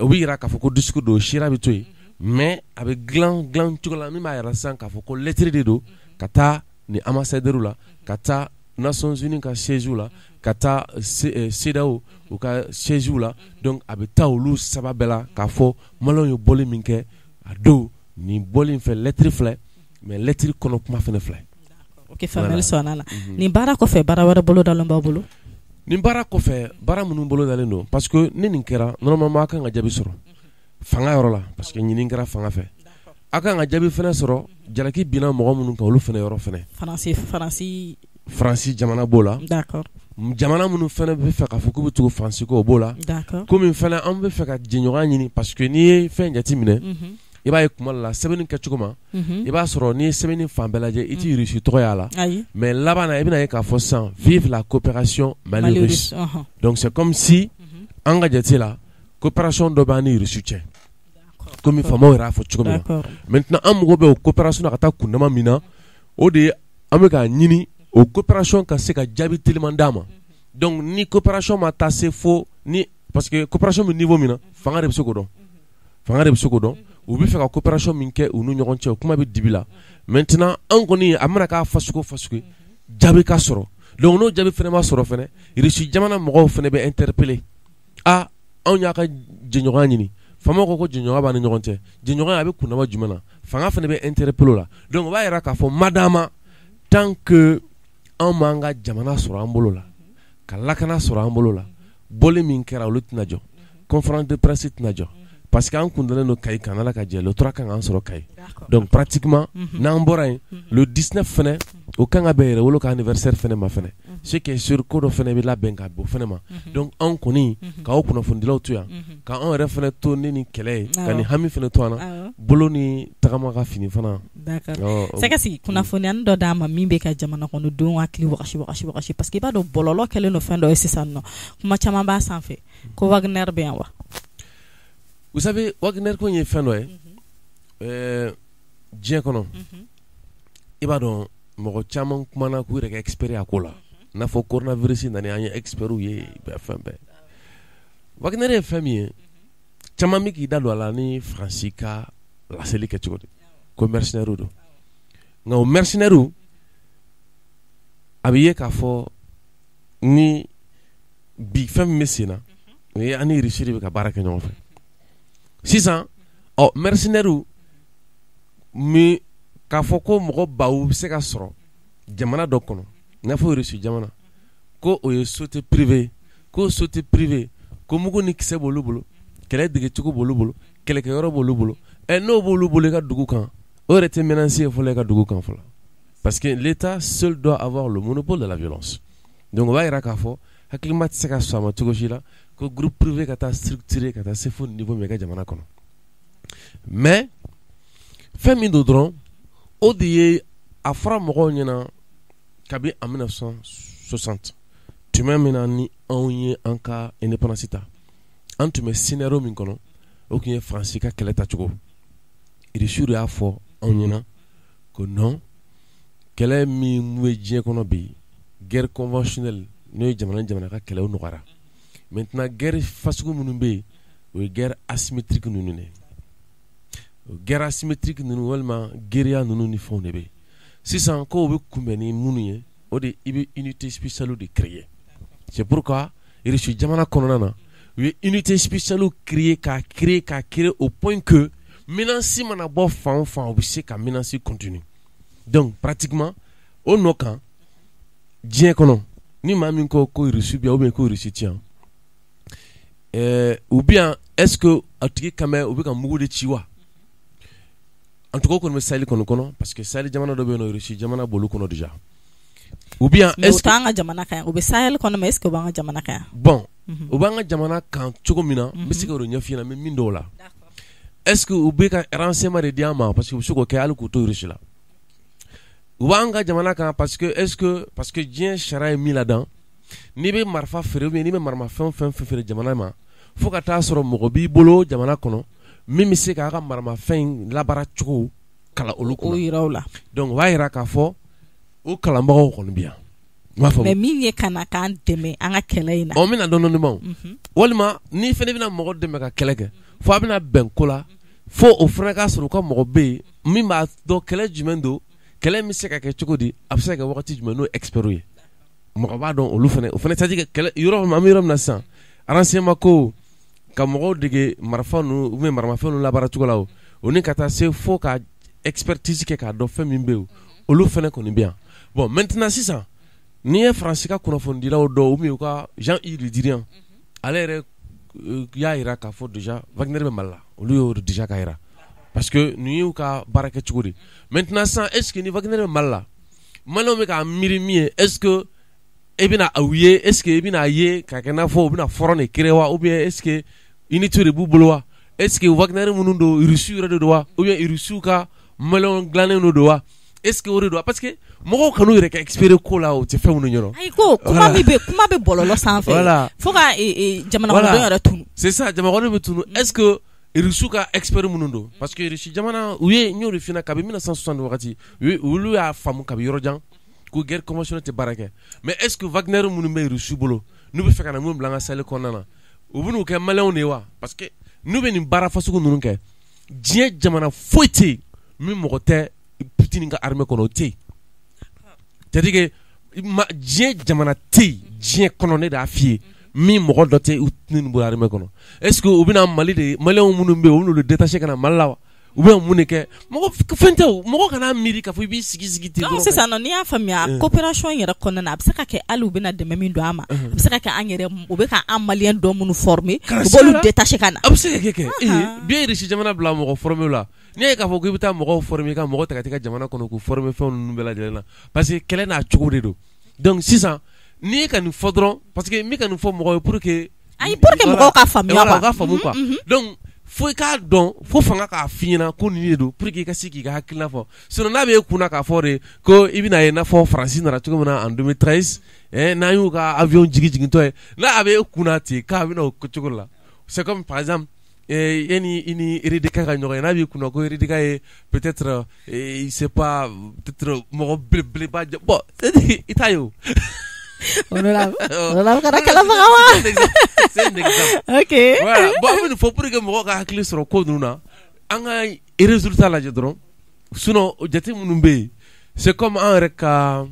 o bɛ jira k'a fɔ ko discours don, seereya bɛ to yen, mais a bɛ dilan dilan cogo la min b'a jira sisan k'a fɔ ko lettre de don ka taa ni ambassadeur la, ka taa Nations Unies ka siège la, ka taa CEDEAO u ka siège la. Donc a bɛ taa olu saba bɛɛ la k'a fɔ maliyɛnw ye bɔli min kɛ a don, nin bɔli in fɛ, lettre filɛ, mais lettre kɔnɔ kuma fana filɛ. Ok, faamuyali sɔrɔla la. Nin baara kɔfɛ, baara wɛrɛ bolo dalen b'aw bolo? Nin baara kɔfɛ, baara minnu bolo dalen don, parce que ni nin kɛra, normalement a kan ka jaabi sɔrɔ fanga yɔrɔ la, parce que ɲini kɛra fanga fɛ, a kan ka jaabi fana sɔrɔ jalaki binna mɔgɔ minnu kan, olu fana yɔrɔ fana. Faransi, Faransi. Faransi jamana b'o la. Jamana minnu fana bɛ fɛ k'a fɔ k'u bɛ tugu Faransi kɔ, o b'o la. Komi fana an bɛ fɛ ka jɛɲɔgɔnya ɲini, parce que n'i ye fɛn jateminɛ, i b'a ye kuma la sɛbɛnni kɛcogo ma, i b'a sɔrɔ n'i ye sɛbɛnni fan bɛɛ lajɛ, i tɛ Russie tɔgɔ y'a la, mais laban na i bɛna ye k'a fɔ sisan vive la coopération Mali-Russe. Donc c'est comme si an ka jate la, coopération dɔ b'an ni Russie cɛ, komi faamaw yɛrɛ y'a fɔ cogo min na. Maintenant an mago bɛ o coopération na ka taa kundama min na, o de ye an bɛ k'a ɲini o coopération ka se ka jaabi teliman d'a ma. Donc ni coopération ma taa se fo ni, parce que coopération bɛ niveau min na, fanga de bɛ se k'o dɔn, fanga de bɛ se k'o dɔn. U bɛ fɛ ka coopération min kɛ u ni ɲɔgɔn cɛ, o kuma bɛ dibi la. Maintenant an kɔni a mana k'a fasugu o fasugu, jaabi ka sɔrɔ. Donc n'o jaabi fana ma sɔrɔ fana, Russie jamana mɔgɔw fana bɛ interpeller. A anw y'a ka jɛɲɔgɔnya ɲini, faamaw ko ko jɛɲɔgɔnya b'an ni ɲɔgɔn cɛ, jɛɲɔgɔnya a bɛ kundama jumɛn na, fanga fana bɛ interpeller o la. Donc o b'a jira k'a fɔ madama tant que anw m'an ka jamana sɔrɔ an bolo la, ka lakana sɔrɔ an bolo la, bɔli min kɛra olu tɛna jɔ, conférence de presse tɛna jɔ, parce que an kun dalen don Kayi kan, Ala ka jɛ le 3 kan k'an sɔrɔ Kayi. Donc pratiquement n'an bɔra yen, le 19 fana, o kan ka bɛn Yɛrɛwolo ka anniversaire fana ma fana, ce qui est sûr, ko dɔ fana bɛ labɛn ka bɔ fana ma. Donc anw kɔni k'aw kunnafonidilaw to yan, k'anw yɛrɛ fana to ni nin kɛlɛ ye, ka nin hami fana to an na, bolo ni tagama ka fini fana. Sɛgɛsi kunnafoniya dɔ d'a ma min bɛ ka jamana kɔnɔdenw hakili wagasi wagasi wagasi, parce que i b'a dɔn bɔlɔlɔ kɛlen don fɛn dɔ ye sisan nɔ, kuma caman b'a sanfɛ ko Wagner bɛ yan wa? Vous savez, Wagner ko in ye fɛn dɔ ye diɲɛ kɔnɔ, i b'a dɔn mɔgɔ caman kumana k'u yɛrɛ kɛ expert a ko la, n'a fɔ coronavirus nana, an ye experts ye fɛn bɛɛ. Wagner ye fɛn min ye, caman bɛ k'i da don a la ni Faransi ka laseli kɛ cogo di ko mercenaires don, nka o mercenaires a bɛ ye k'a fɔ ni bi fɛn min bɛ sen na, o ye an ni Russie de bɛ ka baara kɛ ɲɔgɔn fɛ sisan. Ɔ mercenaires min k'a fɔ ko mɔgɔ baw bɛ se ka sɔrɔ jamana dɔ kɔnɔ, i n'a fɔ Russie jamana, ko o ye société privée, ko société privée, ko mugu ni kisɛ b'olu bolo, kɛlɛ degecogo b'olu bolo, kɛlɛkɛyɔrɔ b'olu bolo. Ɛ n'o b'olu bolo i ka dugu kan, o yɛrɛ tɛ menace ye fɔlɔ i ka dugu kan fɔlɔ, parce que l'État seul doit avoir le monopole de la violence. Donc o b'a jira k'a fɔ hakilima tɛ se ka sɔn a ma cogo si la ko groupe privé ka taa structuré ka taa se fo niveau min i ka jamana kɔnɔ. Mais fɛn min don dɔrɔn, o de ye a fɔra mɔgɔw ɲɛna kabi en 1960, tuma min na ni anw ye an ka indépendance ta, an tun bɛ scénario min kɔnɔ, o tun ye Faransi ka kɛlɛ tacogo. Russie y'a fɔ anw ɲɛna ko non, kɛlɛ min bɛ diɲɛ kɔnɔ bi, guerre conventionnelle, n'o ye jamana ni jamana ka kɛlɛ, o nɔgɔyara. Maintenant guerre fasugu minnu bɛ yen, o ye guerre asymétrique ninnu de ye. Guerre asymétrique ninnu walima guérilla ninnu ni fɛnw de bɛ yen sisan, kow bɛ kunbɛn ni minnu ye, o de i bɛ unité spéciale de créer. C'est pourquoi Russie jamana kɔnɔna na, u ye unité spéciale créer, k'a créer, k'a créer au point que Menace mana bɔ fan o fan, u bɛ se ka menace continuer. Donc pratiquement o nɔ kan diɲɛ kɔnɔ, ni maa min ko ko Russie bɛ yan ou bien ko Russie tɛ yan, ou bien est-ce que a tigi kan bɛ u bɛ ka mugu de ci wa? En tout cas o kɔni bɛ Sahel kɔni kɔnɔ, parce que Sahel jamana dɔ bɛ yen nɔ, Russie jamana b'olu kɔnɔ déjà. Ou bien est-ce que t'an ka jamana kan yan, u bɛ Sahel kɔnɔ, mais est-ce que u b'an ka jamana kan yan? Bon, u b'an ka jamana kan cogo min na, n bɛ se k'o de ɲɛf'i ɲɛna, n bɛ min dɔn o la. Est-ce que u bɛ ka renseignement de di an ma, parce que u bɛ se k'o kɛ hali k'u to Russie la. U b'an ka jamana kan parce que est-ce que parce que diɲɛ sariya ye min ladan, n'i bɛ marifa feere ou bien n'i bɛ maramafɛn fɛn fɛn feere jamana ma, fo ka taa sɔrɔ mɔgɔ b'i bolo jamana kɔnɔ min bɛ se k'a ka maramafɛn in labaara cogo kalan olu kunna. O yira u la. Donc o b'a yira k'a fɔ o kalanbagaw kɔni bɛ yan. I m'a faamu? Mais min ye ka na k'an dɛmɛ an ka kɛlɛ in na. Ɔ, n bɛna dɔɔnin dɔɔnin ma o. Walima n'i fana bɛna mɔgɔ dɛmɛ ka kɛlɛ kɛ, fo a bɛna bɛn ko la, fo o fana k'a sɔrɔ u ka mɔgɔ bɛ yen min b'a dɔn kɛlɛ jumɛn don, kɛlɛ bɛ se ka kɛ cogo di, a bɛ se ka kɛ wagati jumɛn, n'o ye expert ye. Mɔgɔ b'a dɔn olu fana, o fana c'est à dire que kɛlɛ yɔrɔ min, an bɛ yɔrɔ min na sisan, renseignement ko, ka mɔgɔw dege marifa ninnu ou bien maramafɛn ninnu labaara cogo la, o ni ka taa se fo ka expertise kɛ k'a dɔn fɛn min bɛ yen, olu fana kɔni bɛ yan. Bon, maintenant sisan, n'i ye Faransi ka kunnafonidilaw dɔw ou bien u ka Jean-Yves Le Drian, ale yɛrɛ y'a jira k'a fɔ déjà Wagner bɛ Mali la, olu y'o déjà k'a jira, parce que nin y'u ka baara kɛ cogo de. Maintenant sisan, est-ce que ni Wagner bɛ Mali la, Maliyɛnw bɛ k'a miiri min ye, est-ce que e bɛna u ye, est-ce que i bɛna a ye k'a kɛ n'a fɔ u bɛna front de créer wa, ou bien est-ce que unité de b'u bolo wa, est-ce que Wagner minnu don, Russe yɛrɛ de don wa, ou bien Russe ka Maliyɛnw dilannen don wa, est-ce que o de don wa? Parce que mɔgɔw kan'u yɛrɛ kɛ expert ko la, o tɛ fɛn minnu ɲɛdɔn. Ayi, ko kuma min bɛ, kuma bɛ bɔlɔlɔ sanfɛ. Fo ka jamana kɔnɔdenw yɛrɛ tunu. C'est ça, jamana kɔnɔdenw bɛ tunu. Est-ce que Russe ka expert minnu don, parce que Russe jamana u ye, n y'o de f'i ɲɛna, kabi 1960 wagati olu y'a faamu kabi yɔrɔ jan ko guerre conventionnelle tɛ baara kɛ. Mais est-ce que Wagner minnu bɛ Russe bolo, n'u bɛ fɛ ka na mun bila an ka Sahel kɔnɔna na, u bɛ n'u kɛ Maliyɛnw de ye wa? Parce que n'u bɛ nin baara fasugu ninnu kɛ, diɲɛ jamana foyi tɛ yen min mɔgɔ tɛ Poutine ka armée kɔnɔ, o tɛ yen. C'est-à-dire que diɲɛ jamana tɛ yen diɲɛ kɔnɔ, ne de y'a f'i ye, min mɔgɔ dɔ tɛ Poutine bolo armée kɔnɔ. Est-ce que u bɛna Mali de, Maliyɛnw minnu bɛ yen, u bɛn'olu détacher ka na Mali la wa? U bɛ mun de kɛ? Mɔgɔ fɛn tɛ o, mɔgɔ kana miiri k'a fɔ i b'i sigi sigi ten. Donc sisan nɔ, n'i y'a faamuya, coopération yɛrɛ kɔnɔna na, a bɛ se ka kɛ hali u bɛna dɛmɛ min don an ma, a bɛ se ka kɛ an yɛrɛ u bɛ ka an Maliyɛn dɔ minnu former, u b'olu détacher ka na. A bɛ se ka kɛ kɛ. Ee, bi e Russie jamana bila mɔgɔ former la, n'i y'a ye k'a fɔ k'i bɛ taa mɔgɔw former, i ka mɔgɔ ta ka taa i ka jamana kɔnɔ k'u former fɛn ninnu bɛɛ lajɛlen na, parce que kɛlɛ n'a cogo de don. Donc sisan n'i ye ka nin fɔ dɔrɔn, parce que n bɛ ka nin fɔ mɔgɔw ye pour que ayi, pour que mɔgɔw ka faamuya quoi, u ka faamu quoi. Donc fo i k'a dɔn, fo fanga k'a f'i ɲɛna ko nin de don, pour que i ka se k'i ka hakilina fɔ. Sinon n'a bɛ e kunna k'a fɔ de ko i bɛna ye n'a fɔ Faransi nana cogo min na en 2013, n'an y'u ka avion jigin jigintɔ ye, n'a bɛ e kunna ten k'a bɛna o cogo la. C'est comme par exemple e ni i ni RDK ka ɲɔgɔn ye, n'a b'i kunna ko RDK ye peut-être, il sait pas, peut-être mɔgɔ belebeleba, bon, i t'a ye o. O la kana kɛlɛ faga wa? C'est un exemple. Ok. Voilà. Bon, an bɛ nin fɔ pour que mɔgɔw ka hakili sɔrɔ ko ninnu na, an ka résultat lajɛ dɔrɔn. Sinon jate minnu bɛ yen, c'est comme an yɛrɛ ka,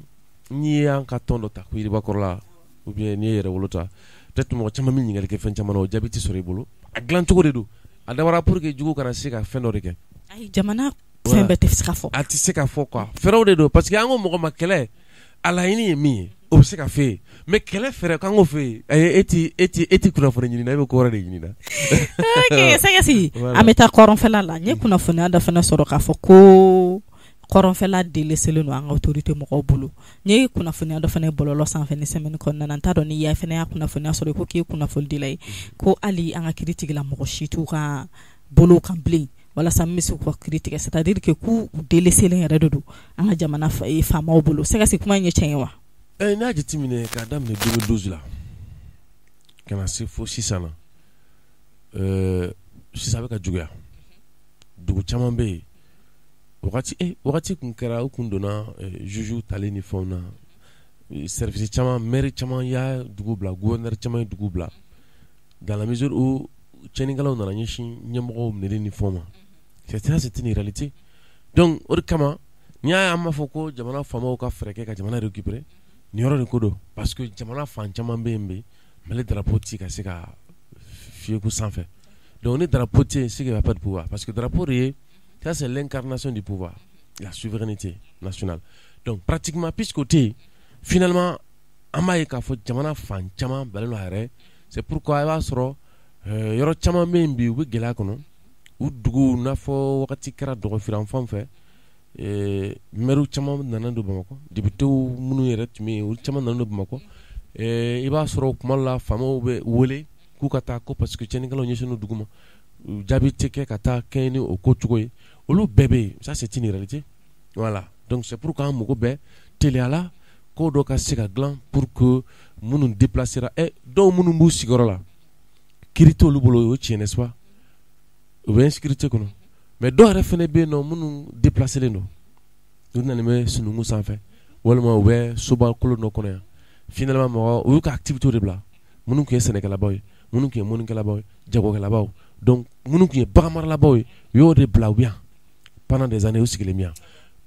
n'i ye an ka tɔn dɔ ta ko Yiribakɔrɔla, ou bien n'i ye Yɛrɛwolo ta, peut-être mɔgɔ caman bɛ ɲininkali kɛ fɛn caman na, o jaabi tɛ sɔrɔ i bolo. A dilan cogo de don, a dabɔra pour que jugu kana se ka fɛn dɔ de kɛ. Ayi, jamana fɛn bɛɛ tɛ se ka fɔ. A tɛ se ka fɔ quoi, fɛɛrɛw de don, parce que an ko mɔgɔ ma kɛlɛ a laɲini ye min ye, o bɛ se ka f'e ye, mais kɛlɛ fɛɛrɛ k'an k'o f'e ye, e ti kunnafoni ɲini na, e bɛ ko wɛrɛ de ɲini na. Ok, Sɛgɛsi, an bɛ taa kɔrɔnfɛla la. N ye kunnafoniya dɔ fana sɔrɔ k'a fɔ ko kɔrɔnfɛla délaissé don an ka autorité mɔgɔw bolo. N ye kunnafoniya dɔ fana ye bɔlɔlɔ sanfɛ ni semaine kɔnɔna na, n t'a dɔn n'i y'a fana y'a kunnafoniya sɔrɔ, i ko k'i ye kunnafonidila ye, ko hali an ka kiiri tigilamɔgɔ si t'u ka bolo kan bilen walasa min bɛ se k'u ka kiiri tigɛ, c'est à dire que k'u délaissé yɛrɛ de don an ka jamana faamaw bolo. Sɛgɛsi, kuma in ye tiɲɛ ye wa? N'a y'a jateminɛ k'a daminɛ 2012 la ka na se fo sisan na, sisan a bɛ ka juguya. Dugu caman bɛ yen, wagati kun kɛra u kun donna juge tali ni fɛnw na, service caman, maire caman y'a dugu bila, gouverneur caman ye dugu bila, dans la mesure où tiɲɛnikɛlaw nana ɲɛsin ɲɛmɔgɔw minɛli ni fɛnw ma. C'est ça, c'est une réalité. Donc o de kama n'i y'a ye an b'a fɔ ko jamana faamaw ka fɛɛrɛ kɛ ka jamana récupérer, nin yɔrɔ de ko don, parce que jamana fan caman bɛ yen bi, Mali drapeau ti ka se ka fiyɛ sanfɛ. Donc ni drapeau tɛ yen, c'est qu'il y a pas de pouvoir, parce que drapeau de ye, ça c'est l'incarnation du pouvoir, la souveraineté nationale. Donc pratiquement, puisque o tɛ yen, finalement an b'a ye k'a fɔ jamana fan caman bilalen don a yɛrɛ. C'est pourquoi i b'a sɔrɔ yɔrɔ caman bɛ yen bi, u bɛ gɛlɛya kɔnɔ, u dugu n'a fɔ wagati kɛra dɔgɔfiran fan fɛ, maires caman nana don Bamakɔ, députés minnu yɛrɛ tun bɛ yen, olu caman nana don Bamakɔ. I b'a sɔrɔ kuma la, faamaw bɛ wele k'u ka taa ko parce que tiɲɛnikɛlaw ɲɛsinnen don dugu ma, jaabi tɛ kɛ ka taa kɛɲɛ ni o ko cogo ye. Olu bɛɛ bɛ yen, ça c'est une réalité. Voilà, donc c'est pourquoi an mago bɛ teliya la ko dɔ ka se ka dilan pour que minnu déplacera, dɔw minnu b'u sigiyɔrɔ la, kiiri t'olu bolo, o ye tiɲɛ, n'est-ce pas? U bɛ insécurité kɔnɔ. Mais dɔw yɛrɛ fana bɛ yen nɔ, minnu déplacé don, u nana bɛ sununkun sanfɛ walima u bɛ soba kolon dɔ kɔnɔ yan. Finalement mɔgɔ u y'u ka activité de bila, minnu tun ye sɛnɛkɛlabaw ye, minnu tun ye mɔnnikɛlabaw ye, jagokɛlabaw, donc minnu tun ye baganmaralabaw ye, u y'o de bila u bɛ yan pendant des années, u sigilen bɛ yan.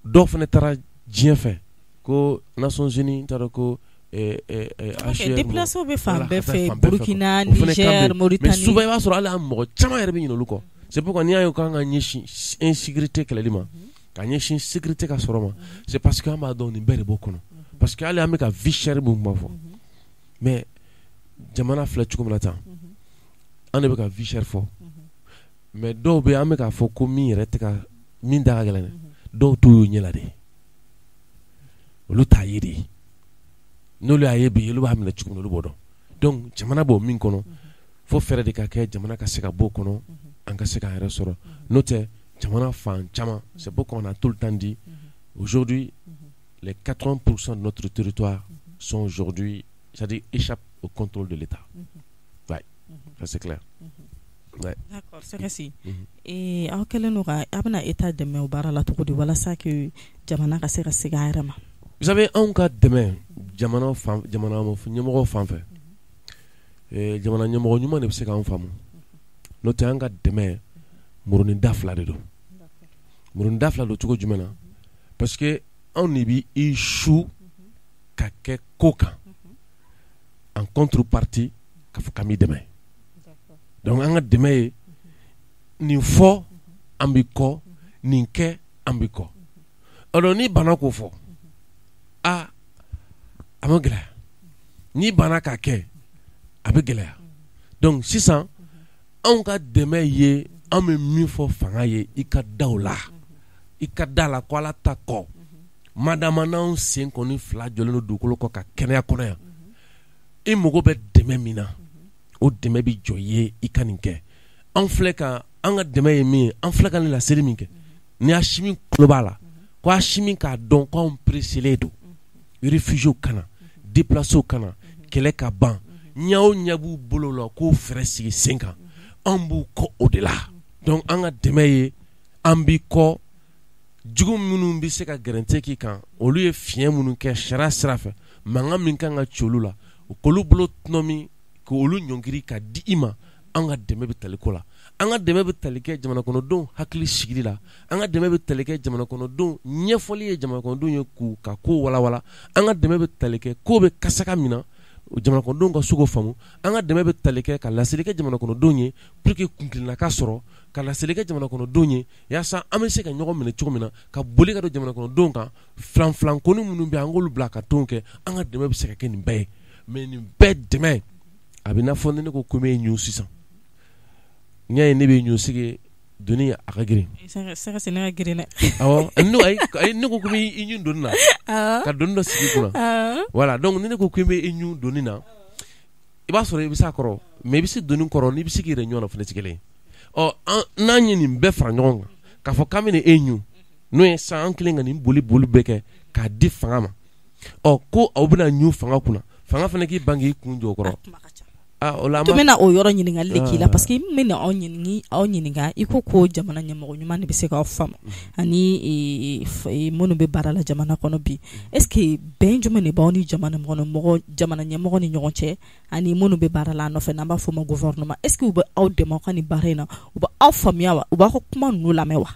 Dɔw fana taara diɲɛ fɛ ko Nations Unies, n t'a dɔn ko Déplacés bɛ fan bɛɛ fɛ, Burukina, Niger, Mauritanie. Mais souvent i b'a sɔrɔ hali an mɔgɔ caman yɛrɛ bɛ ɲinɛ olu kɔ. C'est pourquoi n'i y'a ye k'an ka ɲɛsin insécurité kɛlɛli ma, ka ɲɛsin sécurité ka sɔrɔ ma, c'est parce que an b'a dɔn nin bɛɛ de b'o kɔnɔ. Parce que hali an bɛ ka vie chère min kuma fɔ, mais jamana filɛ cogo min na tan, an de bɛ ka vie chère fɔ, mais dɔw bɛ yen, an bɛ k'a fɔ ko min yɛrɛ tɛ ka min da ka gɛlɛn dɛ, dɔw t'o y'u ɲɛ la de, olu t'a ye de. N'olu y'a ye bi, olu b'a minɛ cogo min, olu b'o dɔn. Donc jamana b'o min kɔnɔ, fo fɛɛrɛ de ka kɛ jamana ka se ka bɔ o kɔnɔ, an ka se k'an yɛrɛ sɔrɔ. N'o tɛ, jamana fan caman, c'est pourquoi on a tout le temps dit, aujourd'hui les 80% de notre territoire sont aujourd'hui, c'est-à-dire échappent au contrôle de l'État. Ouais, ça c'est clair. Ouais. D'accord, Sɛgɛsi. Aw kɛlen don ka aw bɛna État dɛmɛ o baara la cogo di walasa que jamana ka se ka segin a yɛrɛ ma? Vous savez, anw ka dɛmɛ jamana fan, jamana ɲɛmɔgɔ fan fɛ, jamana ɲɛmɔgɔ ɲuman de bɛ se k'an faamu. N'o tɛ, an ka dɛmɛ murunin da fila de don. Murunin da fila don cogo jumɛn na? Parce que anw de bɛ i su ka kɛ ko kan en contrepartie k'a fɔ k'an b'i dɛmɛ. Donc an ka dɛmɛ ye nin fɔ, an b'i kɔ, nin kɛ, an b'i kɔ. Alors n'i banna k'o fɔ, a a ma gɛlɛya. N'i banna k'a kɛ, a bɛ gɛlɛya. Donc sisan anw ka dɛmɛ ye, an bɛ min fɔ fanga ye, i ka da o la, i ka da la ko Ala ta kɔ, madama n'anw sen kɔni fila jɔlen don dugukolo kɔ ka kɛnɛya kɔnɔ yan, i mago bɛ dɛmɛ min na, o dɛmɛ bɛ jɔ i ye, i ka nin kɛ. An filɛ ka an ka dɛmɛ ye min ye, an filɛ ka nin laseli min kɛ, ni Asimi tulo b'a la, ko Asimi k'a dɔn ko anw pressélen don, réfugiés ka na, déplacés ka na, kɛlɛ ka ban, ɲɛ o ɲɛ b'u bolo la k'o fɛɛrɛ sigi sen kan, an b'u kɔ o de la. Donc an ka dɛmɛ ye, an b'i kɔ. Jugu minnu bɛ se ka gɛrɛntɛ k'i kan, olu ye fiɲɛ minnu kɛ sariya sira fɛ, mankan min kan ka ci olu la, k'olu bolo tɔnɔmi, k'olu ɲɔngiri ka di i ma. An ka dɛmɛ bɛ tali ko la, an ka dɛmɛ bɛ tali kɛ jamana kɔnɔdenw hakili sigili la, an ka dɛmɛ bɛ tali kɛ jamana kɔnɔdenw ɲɛfɔli ye, jamana kɔnɔdenw ye k'u ka ko walawala, an ka dɛmɛ bɛ tali kɛ ko bɛ kasaka min na, jamana kɔnɔdenw ka se k'o faamu, an ka dɛmɛ bɛ tali kɛ ka laseli kɛ jamana kɔnɔdenw ye pour que kuntilenna ka sɔrɔ, ka laseli kɛ jamana kɔnɔdenw ye yaasa an bɛ se ka ɲɔgɔn minɛ cogo min na, ka boli ka don jamana kɔnɔdenw kan, filan filankoni minnu bɛ yen, an k'olu bila ka tɔnw kɛ. An ka dɛmɛ bɛ se ka kɛ nin bɛɛ ye, mais nin bɛɛ dɛmɛ a bɛ n'a fɔ ni ne ko ko n bɛ ɲun sisan, n'i y'a ye ne bɛ ɲun sigi doni a ka girin. Sɛgɛ ne ka girin dɛ. Awɔ, ayi, ne ko ko n bɛ i ɲun doni na, ka doni dɔ sigi i kunna. Voilà, donc ni ne ko ko n bɛ i ɲun doni na, i b'a sɔrɔ i bɛ se a kɔrɔ, mais i bɛ se doni kɔrɔ n'i bɛ se k'i yɛrɛ ɲun na fana tɛ kelen ye. Ɔ, n'an ye nin bɛɛ fara ɲɔgɔn kan k'a fɔ k'an bɛ e ɲun, n'o ye sisan an kɛlen ka nin boli boli bɛɛ kɛ k'a di fanga ma, ɔ ko aw bɛna ɲun fanga kunna, fanga fana k'i ban k'i kun jɔ o kɔrɔ. O la tun bɛna o yɔrɔ ɲininkali de k'i la, parce que n bɛna aw ɲininka, i ko jamana ɲɛmɔgɔ ɲuman de bɛ se k'aw faamu ani minnu bɛ baara la jamana kɔnɔ bi. Est ce que bɛn jumɛn de b'aw ni jamana ɲɛmɔgɔ ni ɲɔgɔn cɛ ani minnu bɛ baara la a nɔfɛ, n'an b'a fɔ o ma gouvernement? Est ce que u bɛ aw dɛmɛ aw ka nin baara in na, u bɛ aw faamuya wa, u b'aw ka kuma ninnu lamɛn wa?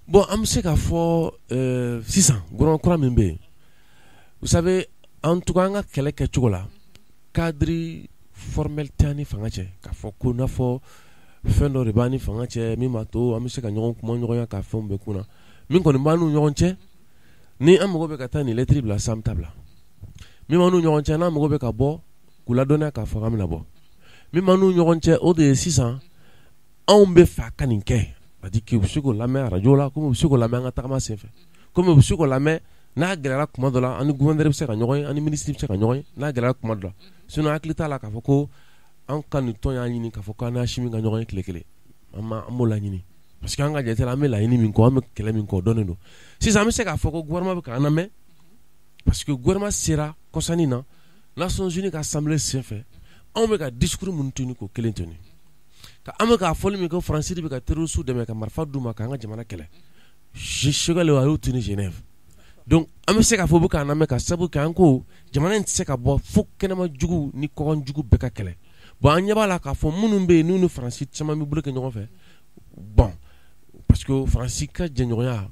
Bon, an bɛ se k'a fɔ sisan gouvernement kura min bɛ yen, vous savez, en tout cas an ka kɛlɛ kɛcogo la, cadre formel tɛ an ni fanga cɛ k'a fɔ ko n'a fɔ fɛn dɔ de b'an ni fanga cɛ min b'a to an bɛ se ka ɲɔgɔn kuma ɲɔgɔnya ka fɛnw bɛɛ kunna. Min kɔni b'an n'u ɲɔgɔn cɛ, ni an mago bɛ ka taa nin lɛtiri bila sisan, an bɛ taa bila. Min b'an n'u ɲɔgɔn cɛ, n'an mago bɛ ka bɔ k'u ladɔnniya k'a fɔ k'an bɛna bɔ. Min b'an n'u ɲɔgɔn cɛ, o de ye sisan anw bɛ fɛ a ka nin kɛ, c'est-à-dire que u bɛ se k'o lamɛn arajo la, komi u bɛ se k'o lamɛn an ka tagama senfɛ, komi u bɛ se k'o lamɛn n'a gɛlɛyara kuma dɔ la, an ni gouverneur bɛ se ka ɲɔgɔn ye, an ni ministre bɛ se ka ɲɔgɔn ye n'a gɛlɛyara kuma dɔ la. Sinon hakili t'a la k'a fɔ ko an ka nin tɔn y'a ɲini k'a fɔ k'an n'Asimi ka ɲɔgɔn ye tile kelen, an m'o laɲini, parce que an ka jate la, an bɛ laɲini min kɔ, an bɛ kɛlɛ min kɔ, o dɔnnen don. Sisan an bɛ se k'a fɔ ko gouvernement bɛ k'an lamɛn, parce que gouvernement sera kɔsannin na Nations Unies ka assemblée senfɛ, anw bɛ ka discours minnu tenu k'o kelen tenu, ka an bɛ k'a fɔli min kɛ, Faransi de bɛ ka terroristes dɛmɛ ka marifa d'u ma k'an ka jamana kɛlɛ. Choguel a y'o tenu Genève. Donc an bɛ se k'a fɔ u bɛ k'an lamɛn, ka sababu kɛ an ko jamana in tɛ se ka bɔ fo kɛnɛma jugu ni kɔkan jugu bɛɛ ka kɛlɛ. Bon, an ɲɛ b'a la k'a fɔ minnu bɛ yen n'u ni Faransi caman bɛ bolo kɛ ɲɔgɔn fɛ, bon, parce que Faransi ka jɛɲɔgɔnya,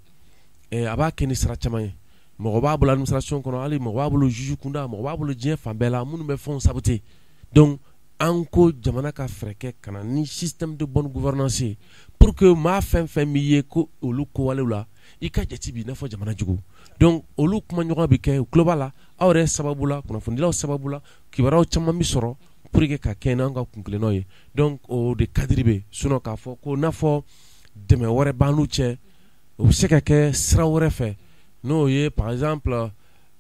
a b'a kɛ ni sira caman ye. Mɔgɔ b'a bolo administration kɔnɔ, hali mɔgɔ b'a bolo juge kunda, mɔgɔ b'a bolo diɲɛ fan bɛɛ la minnu bɛ fɛnw saboter. Donc an ko jamana ka fɛɛrɛ kɛ ka na ni système de bonne gouvernance ye, pour que maa fɛn fɛn b'i ye ko olu kowalew la, i ka jate bi i n'a fɔ jamana jugu. Donc olu kumaɲɔgɔn bɛ kɛ, u tulo b'a la, aw yɛrɛ sababu la, kunnafonidilaw sababu la, kibaruyaw caman bɛ sɔrɔ pour que ka kɛ n'an ka kunkilennaw ye. Donc o de cadre bɛ. Sinon k'a fɔ ko n'a fɔ dɛmɛ wɛrɛ b'an n'u cɛ, o bɛ se ka kɛ sira wɛrɛ fɛ, n'o ye par exemple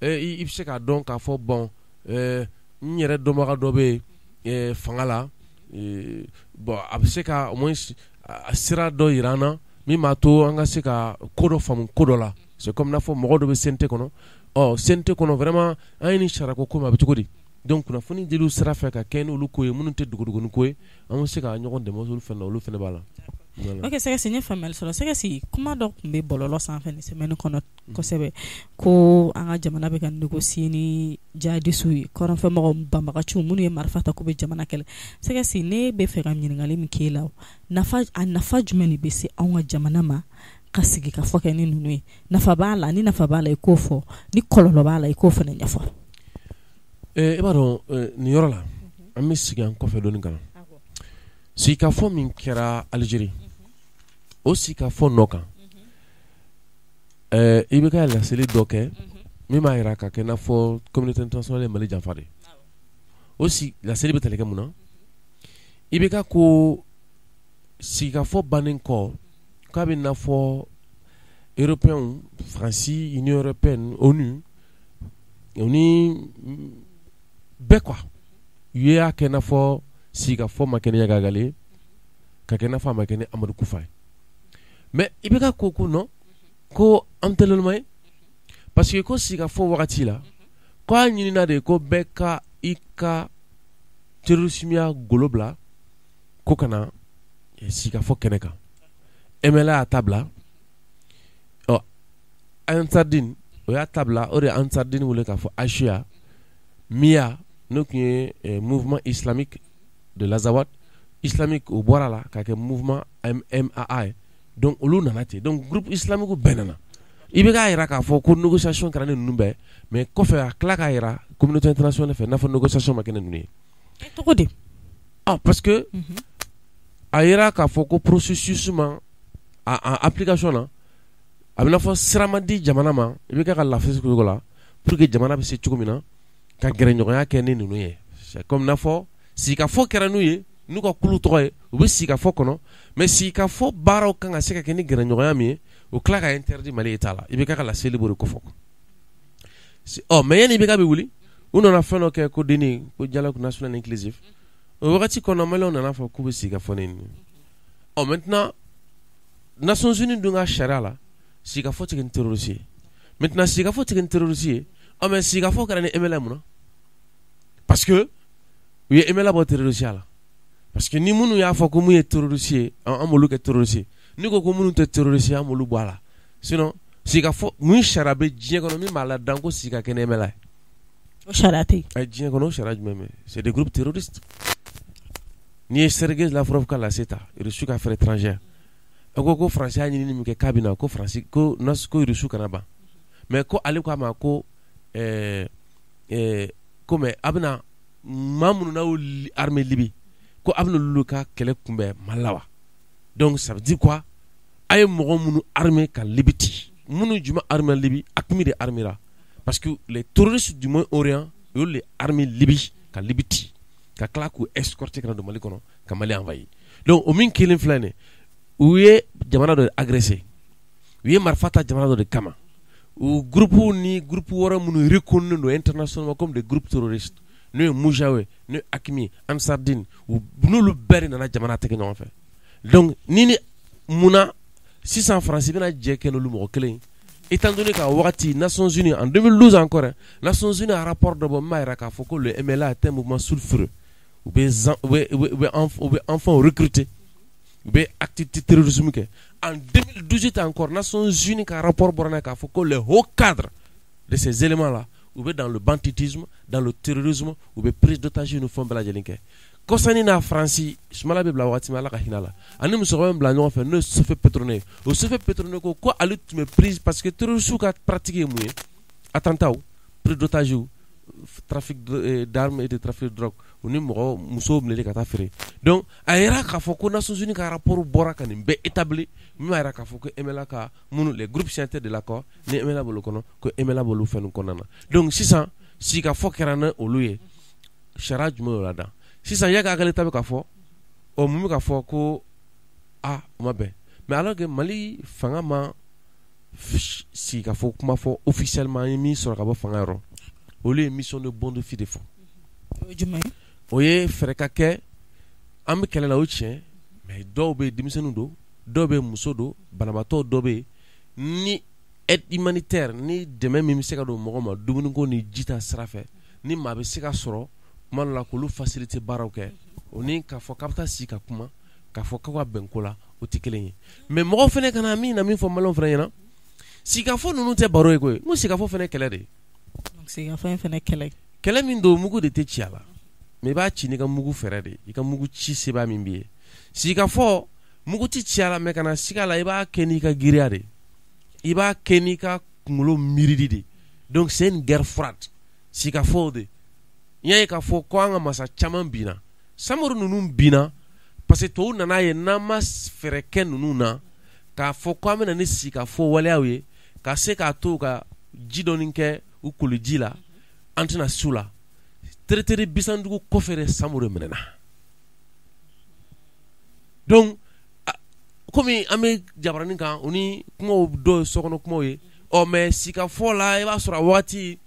i bɛ se k'a dɔn k'a fɔ bon, n yɛrɛ dɔnbaga dɔ bɛ yen fanga la, bon, a bɛ se ka au moins sira dɔ yira an na min b'a to an ka se ka ko dɔ faamu ko dɔ la. C'est comme n'a fɔ mɔgɔ dɔ bɛ CNT kɔnɔ, ɔ CNT kɔnɔ vraiment an ye nin sariya ko ko ma, a bɛ cogo di? Donc kunnafoni diliw sira fɛ ka kɛ n'olu ko ye minnu tɛ dogodogonin ko ye, an bɛ se ka ɲɔgɔn dɛmɛ olu fɛn na, olu fana b'a la. Ok, Sɛgɛsi, n ye faamuyali sɔrɔ. Sɛgɛsi, kuma dɔ tun bɛ bɔlɔlɔ sanfɛ nin semaine kɔnɔ kosɛbɛ, ko an ka jamana bɛ ka négocier ni jihadistes ye, kɔrɔnfɛmɔgɔw banbagaciw minnu ye marifa ta k'u bɛ jamana kɛlɛ. Sɛgɛsi, ne bɛ fɛ ka ɲininkali min k'e la, nafa, a nafa jumɛn de bɛ se anw ka jamana ma ka sigi ka fɔ kɛ ni ninnu ye? Nafa b'a la? Ni nafa b'a la, i k'o fɔ. Ni kɔlɔlɔ b'a la, i k'o fana ɲɛfɔ. I b'a dɔn, nin yɔrɔ la, an bɛ sigi an kɔfɛ dɔɔni ka na sigikafɔ min kɛra Algérie, o sigikafɔ nɔ kan, i bɛ ka laseli dɔ kɛ min b'a jira ka kɛ n'a fɔ communauté internationale ye Mali janfa de. O laseli bɛ tali kɛ mun na? I bɛ ka ko sigikafɔ bannen kɔ, k'a bɛ n'a fɔ européens, Faransi, Union européenne, ONU, o ni bɛɛ quoi, u y'a kɛ n'a fɔ sigikafɔ ma kɛ ni Iyad ye, ka kɛ n'a fɔ a ma kɛ ni Amadu Kufa ye. Mais i bɛ ka ko ko non, ko an tɛ loloma ye, parce que ko sigikafɔ wagati la, ko a ɲinina de ko bɛɛ ka i ka terrorisme ya golo bila ko ka na sigikafɔ kɛnɛ kan. MNLA y'a ta bila, ɔ Ansardine o y'a ta bila, o de ye Ansardine wele k'a fɔ HIA, MIA, n'o tun ye mouvement islamique de l'Azawad islamique, o bɔra la k'a kɛ mouvement MAA ye. Donc olu nana ten. Donc groupe islamique bɛɛ nana. I bɛ k'a jira k'a fɔ ko négociation kɛra ni ninnu bɛɛ, mais kɔfɛ a tila k'a jira communauté internationale fɛ n'a fɔ négociation ma kɛ ni ninnu ye. Cogo di? Ah, parce que a yira k'a fɔ ko processus ma a application na, a bɛ n'a fɔ sira ma di jamana ma, i bɛ kɛ ka lafiya cogo la pour que jamana bɛ se cogo min na ka gɛrɛɲɔgɔnya kɛ ni ninnu ye. C'est comme n'a fɔ sigikafɔ kɛra n'u ye, n'u ka kulu tɔgɔ ye, u bɛ sigikafɔ kɔnɔ, mais sigikafɔ baaraw kan ka se ka kɛ ni gɛrɛɲɔgɔnya min ye, o tila ka interdit Mali État la. I bɛ ka laseli b'o de kofɔ. Ɔ mais yanni IBK bɛ wuli, u nana fɛn dɔ kɛ ko DNI, ko dialogue national inclusif. O wagati kɔnɔ, Maliyɛnw nana fɔ k'u bɛ sigikafɔ ni nin ye. Ɔ maintenant Nations Unies dun ka sariya la, sigikafɔ tɛ kɛ ni terroriste ye. Maintenant sigikafɔ tɛ kɛ ni terroriste ye, ɔ mais sigikafɔ kɛra ni MNLA mun na? Parce que u ye MNLA bɔ terroriste ya la. Parce que ni minnu y'a fɔ ko mun ye terroriste ye, an b'olu kɛ terroriste ye. N'i ko ko minnu tɛ terroriste ye, an b'olu bɔ a la. Sinon sigikafɔ mun sariya bɛ diɲɛ kɔnɔ min b'a la dan ko sigi ka kɛ ni MNLA ye? O sariya tɛ yen. Ayi, diɲɛ kɔnɔ o sariya jumɛn bɛ yen? C'est des groupes terroristes. N'i ye Sergei Lavrov ka lase ta, Russie ka affaire étrangère, a ko ko Faransi y'a ɲinini min kɛ k'a bɛ na ko Faransi ko ko Russie kana ban, mais ko ale ko a ma ko ko mais a bɛna maa minnu n'aw armée Libi Ko a bɛna olu ka kɛlɛ kunbɛn Mali la wa? Donc ça veut dire quoi? A ye mɔgɔ minnu armé ka Libi ci, minnu jumɛn armé Libi, AQMI de armé la, parce que les terroristes du Moyen-Orient, olu de armé Libi ka Libi ci, ka tila k'u escorter ka na don Mali kɔnɔ ka Mali envahi. Donc o min kelen filɛ nin ye, u ye jamana dɔ agressé, u ye marifa ta jamana dɔ de kama. U groupe ni groupe wɛrɛ minnu reconnu don internationalement comme des groupes terroristes, n'o ye Mujao ye, n'o ye AQMI, Ansardine, u n'olu bɛɛ de nana jamana tɛgɛ ɲɔgɔn fɛ. Donc ni munna sisan Faransi bɛna jɛ kɛ n'olu mɔgɔ kelen ye, étant donné k'a wagati Nations Unies en 2012 encore, Nations Unies a rapport dɔ bɔ min b'a jira k'a fɔ ko le MLA est un mouvement sulfureux. U bɛ enfants recruter, u bɛ activité terrorisme kɛ. En 2018 encore, Nations Unies ka rapport bɔra n'a ye k'a fɔ ko les hauts cadres de ces éléments là, u bɛ dans le banditisme, dans le terrorisme, u bɛ prise d'otage ni fɛn bɛɛ lajɛlen kɛ. Kɔsani n'a Faransi Sumala bɛ bila waati min, Ala ka hinɛ la, ani musokɔrɔba min bila ɲɔgɔn fɛ, n'o ye Sophie Pétronin ye, o Sophie Pétronin ko ale tun bɛ prise, parce que terroristes ka pratique ye mun ye? Attentats, prise d'otage, trafic d'armes et de trafic de drogue, u ni mɔgɔ musow minɛli ka taa feere. Donc a yɛrɛ k'a fɔ ko Nations Unies ka rapport bɔra ka nin bɛɛ établi, min b'a jira k'a fɔ ko MLA ka minnu, les groupes signataires de l'accord, ni MLA b'olu kɔnɔ, ko MLA b'olu fɛn ninnu kɔnɔna na. Donc sisan sigikafɔ kɛra ni olu ye, sariya jumɛn y'o ladan sisan? Yaki Ag Ghali ta bɛ ka fɔ, ɔ mun bɛ ka fɔ ko a o ma bɛn? Mais alors que Mali fanga ma sigikafɔ kuma fɔ officiellement, an ye min sɔrɔ ka bɔ fanga yɔrɔ, olu ye mission de bond fi de fɔ. O ye jumɛn ye? O ye fɛɛrɛ ka kɛ, an bɛ kɛlɛ la, o tiɲɛ, mais dɔw bɛ yen denmisɛnninw don, dɔw bɛ yen muso don, banabaatɔ dɔ bɛ yen, ni aide humanitaire ni dɛmɛ min bɛ se ka don mɔgɔ ma dumuniko ni ji ta sira fɛ, ni maa bɛ se ka sɔrɔ kuma dɔ la k'olu faciliter baaraw kɛ, o ni k'a fɔ k'a bɛ taa sigi ka kuma k'a fɔ k'aw ka bɛn ko la, o tɛ kelen ye. Mais mɔgɔw fana kana min na min fɔ maliyɛnw fana ɲɛna, sigikafɔ ninnu tɛ baro ye koyi, n ko sigikafɔ fana ye kɛlɛ de ye. Sigikafɔ in fana kɛlɛ. Kɛlɛ min don, mugu de tɛ ci a la, mais i b'a ci n'i ka mugu fɛɛrɛ de ye, i ka mugu ci sebaa min b'i ye. Sigikafɔ mugu tɛ ci a la, mais kana siga a la, i b'a kɛ n'i ka giriya de ye, i b'a kɛ n'i ka kunkolo miirili de. Donc c'est une guerre froide, sigikafɔ de. N y'a ye k'a fɔ ko an ka masa caman binna, Samori ninnu binna parce que tɔw nana ye n'an ma fɛɛrɛ kɛ ninnu na k'a fɔ ko an bɛ na ni sigikafɔ waleyaw ye ka se k'a to ka ji dɔɔni kɛ u koli ji la, an tɛna s'u la. Traité de Bisandugu kɔfɛ de Samori minɛna. Donc komi an bɛ jabaranin kan, o ni kumaw dɔw ye sokɔnɔ kumaw ye, ɔ mais sigikafɔ la, i b'a sɔrɔ a waati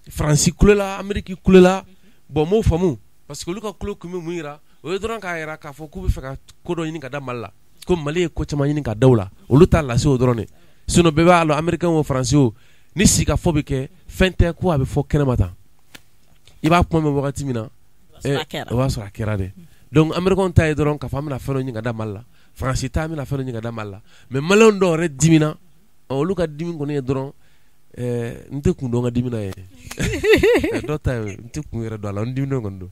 Faransi kulela, Amérique kulela. Bon, m'o faamu parce que olu ka kulo kun bɛ mun yira? O ye dɔrɔn k'a yira k'a fɔ k'u bɛ fɛ ka ko dɔ ɲini ka da Mali la, ko Mali ye ko caman ɲini ka da u la, olu t'a lase o dɔrɔn de. Sinon bɛɛ b'a dɔn, Américain o Faransi o, ni sigikafɔ bɛ kɛ, fɛn tɛ ko a bɛ fɔ kɛnɛma tan, i b'a kuma mɛn wagati min na, o b'a sɔrɔ a kɛra dɛ. Donc Américain ta ye dɔrɔn k'a fɔ an bɛna fɛn dɔ ɲini ka da Mali la, Faransi ta an bɛna fɛn dɔ ɲini ka da Mali la, mais maliyɛnw dɔw yɛrɛ dimina, olu ka dimi kɔni ye dɔrɔn n tɛ kun dɔn ka dimi na ye, dɔw ta ye n tɛ kun yɛrɛ dɔn a la, n diminen kɔni don.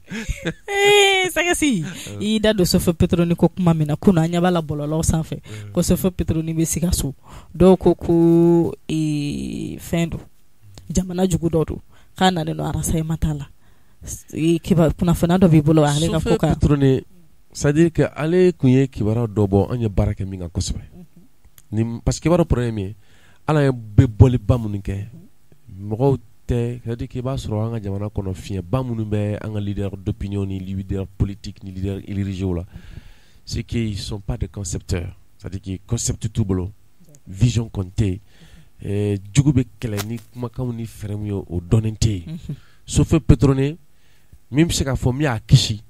Sagasi, i y'i da don Sophie Pétronin ko kuma min na kunun, an ɲɛ b'a la bɔlɔlɔw sanfɛ ko Sophie Pétronin bɛ Sikaso, dɔw ko ko fɛn don, jamana jugu dɔ don, k'a nalen don renseignement ta la. Kunnafoniya dɔ b'i bolo ale ka ko kan? Sophie Pétronin, c'est à dire que ale tun ye kibaruya dɔ bɔ, an ye baara kɛ min kan kosɛbɛ ni, parce que i b'a dɔn problème ye min ye, hali an bɛ bɔliba minnu kɛ, mɔgɔw tɛ, c'est à dire que i b'a sɔrɔ an ka jamana kɔnɔ, fiɲɛba minnu bɛ an ka leader d'opinion ni leader politique ni leader religieux la, c'est qu'ils sont pas des concepteurs, c'est à dire que concept t'u bolo, vision kɔni tɛ yen, jugu bɛ kɛlɛ ni kumakanw ni fɛɛrɛ min ye, o dɔnnen tɛ yen. Sophie Pétronin min bɛ se k'a fɔ min y'a kisi,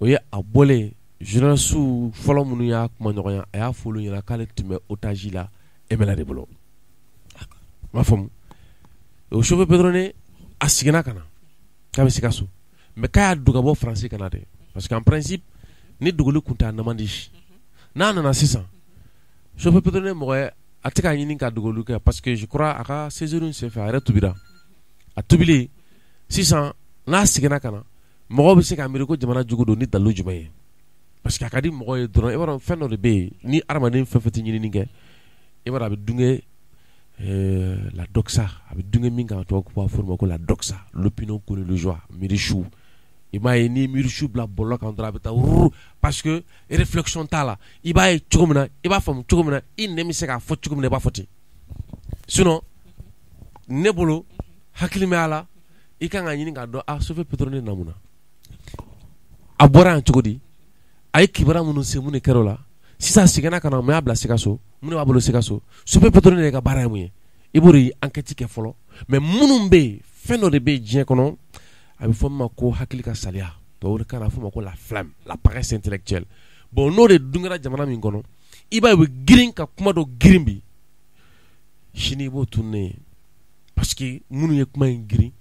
o ye a bɔlen journaliste fɔlɔ minnu y'a kuma ɲɔgɔnya, a y'a fɔ olu ɲɛna k'ale tun bɛ otage la MLA de bolo. I m'a faamu? O Sophie Pétronin, a seginna ka na k'a bɛ Sikaso, mais k'a y'a don ka bɔ Faransi ka na dɛ, parce que en principe ni dogoli kun tɛ a na man di. N'a nana sisan, Sophie Pétronin mɔgɔ ye, a tɛ k'a ɲini ka dogoli kɛ, parce que je crois a ka séjour in senfɛ a yɛrɛ tubira. A tubilen sisan, n'a seginna ka na, mɔgɔw bɛ se k'a miiri ko jamana jugu don ni dalilu jumɛn ye? Parce que a ka di mɔgɔ ye dɔrɔn, i b'a dɔn fɛn dɔ de bɛ yen, ni hadamaden fɛn fɛn tɛ ɲinini kɛ, i b'a dɔn a bɛ dunge la doxa, a bɛ dunge min kan, tubabu b'a fɔ o ma ko la doxa, l'opinion connaît le joie, miiri su, i I m'a ye, ni miirisiw bila bɔlɔlɔ kan dɔrɔn, a bɛ taa wuru, parce que réflexion t'a la. I b'a ye cogo min na, i b'a faamu cogo min na, i nɛn bɛ se k'a fɔ cogo min na, i b'a fɔ ten. Sinon ne bolo, hakilimaya la, i kan ka ɲini k'a dɔn, a Chauffeur pétrolier nana mun na, a bɔra yan cogo di, a ye kibaruya minnu se, mun de kɛra o la. Sisan seginna ka na, mun y'a bila Sikaso, mun de b'a bolo Sikaso, Chauffeur pétrolier ka baara ye mun ye, i b'o de enquête kɛ fɔlɔ. Mais minnu bɛ yen, fɛn dɔ de bɛ yen diɲɛ kɔnɔ, a bɛ fɔ min ma ko hakili ka saliya, tubabukan na a bɛ fɔ o ma ko la flemme, la paresse intellectuelle. Bon, n'o de dun kɛra jamana min kɔnɔ, i b'a ye u bɛ girin ka kuma dɔ girin bi, sini i b'o tununnen ye, parce que minnu ye kuma in girin,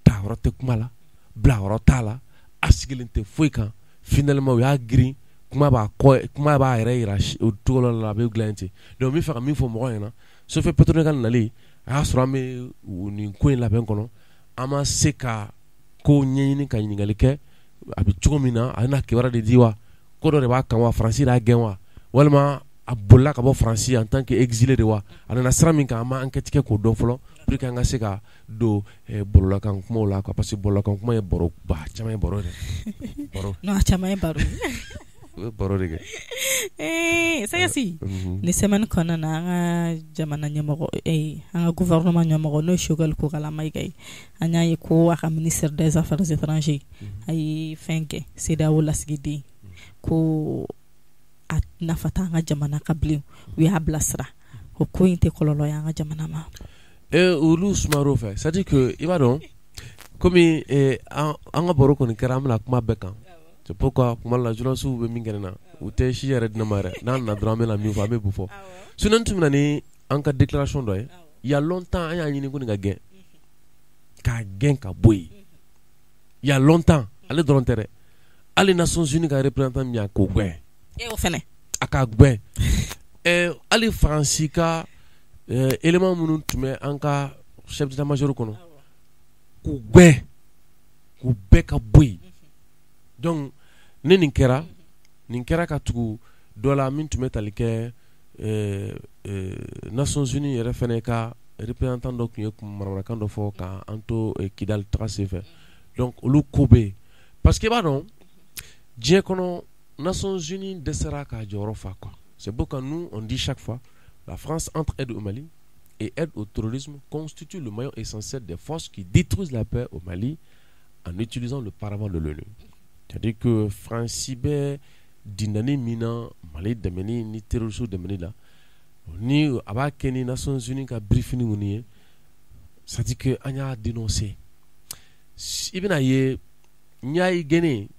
tayɔrɔ tɛ kuma la, bilayɔrɔ t'a la, a sigilen tɛ foyi kan. Finalement u y'a girin, kuma b'a kɔ, kuma b'a yɛrɛ yira o cogo la, a bɛ dilan ten. Donc n bɛ fɛ ka min fɔ mɔgɔw ɲɛna, Chauffeur pétrolier ka nalen, a y'a sɔrɔ an bɛ nin ko in labɛn kɔnɔ, an ma se ka ko ɲɛɲini ka ɲininkali kɛ a bɛ cogo min na, a bɛna kibaruya de di wa, ko dɔ de b'a kan wa, Faransi y'a gɛn wa, walima a bolila ka bɔ Faransi en tant que exilé de wa, a nana sira min kan, an ma enquête kɛ k'o dɔn fɔlɔ pour que an ka se ka don bɔlɔlɔkan kumaw la quoi, parce que bɔlɔlɔkan kuma ye baro ba caman ye, baro yɛrɛ baro. Non, a caman ye baro ye. U bɛ baro de kɛ. Ee Sɛgɛsi, ni semaine kɔnɔna na, an ka jamana ɲɛmɔgɔ, an ka gouvernement ɲɛmɔgɔ, n'o ye Choguel Kokalla Maïga ye, an y'a ye ko a ka ministre des Affaires étrangères a ye fɛn kɛ CEDEAO lasigiden ko a nafa t'an ka jamana ka bilen, u y'a bilasira. O ko in tɛ kɔlɔlɔ ye an ka jamana ma? Olu sumar'o fɛ, c'est à dire que i b'a dɔn, komi an ka baro kɔni kɛra, an bɛna kuma bɛɛ kan. C'est pourquoi kuma la, journalistes bɛ min kɛ ne na, u tɛ si yɛrɛ di ne ma yɛrɛ. N'an nana dɔrɔn, an bɛna min fɔ, an bɛ bu fɔ. Sinon n tun bɛ na ni an ka déclaration dɔ ye. Il y a longtemps, an y'a ɲini ko nin ka gɛn, k'a gɛn ka bɔ yen. Il y a longtemps, ale dɔrɔn tɛ dɛ, hali Nations Unies ka représentant min y'a k'o gɛn. E o fɛnɛ. A ka gɛn. Hali Faransi ka élément minnu tun bɛ an ka chef d'état-major kɔnɔ, k'u gɛn, k'u bɛɛ ka bɔ yen. Donc ni nin kɛra, nin kɛra ka tugu dɔ la min tun bɛ tali kɛ Nations Unies yɛrɛ fɛnɛ ka représentant dɔ tun ye manamanakan dɔ fɔ k'an to Kidali taga sen fɛ. Donc olu ko bɛ yen, parce que i b'a dɔn, diɲɛ kɔnɔ, Nations Unies dɛsɛra k'a jɔyɔrɔ fa quoi. C'est pourquoi nous, on dit chaque fois, la France, entre aide au Mali et aide au terrorisme, constitue le maillon essentiel des forces qui détruisent la paix au Mali en utilisant le paravent de l'ONU. C'est-à-dire que Faransi bɛ dindani min na Mali dɛmɛni ni terroristes dɛmɛni la, ni a b'a kɛ ni Nations Unies ka briefing ninnu ye, c'est-à-dire que an y'a dénoncer. I bɛna ye, n y'a ye gɛnɛ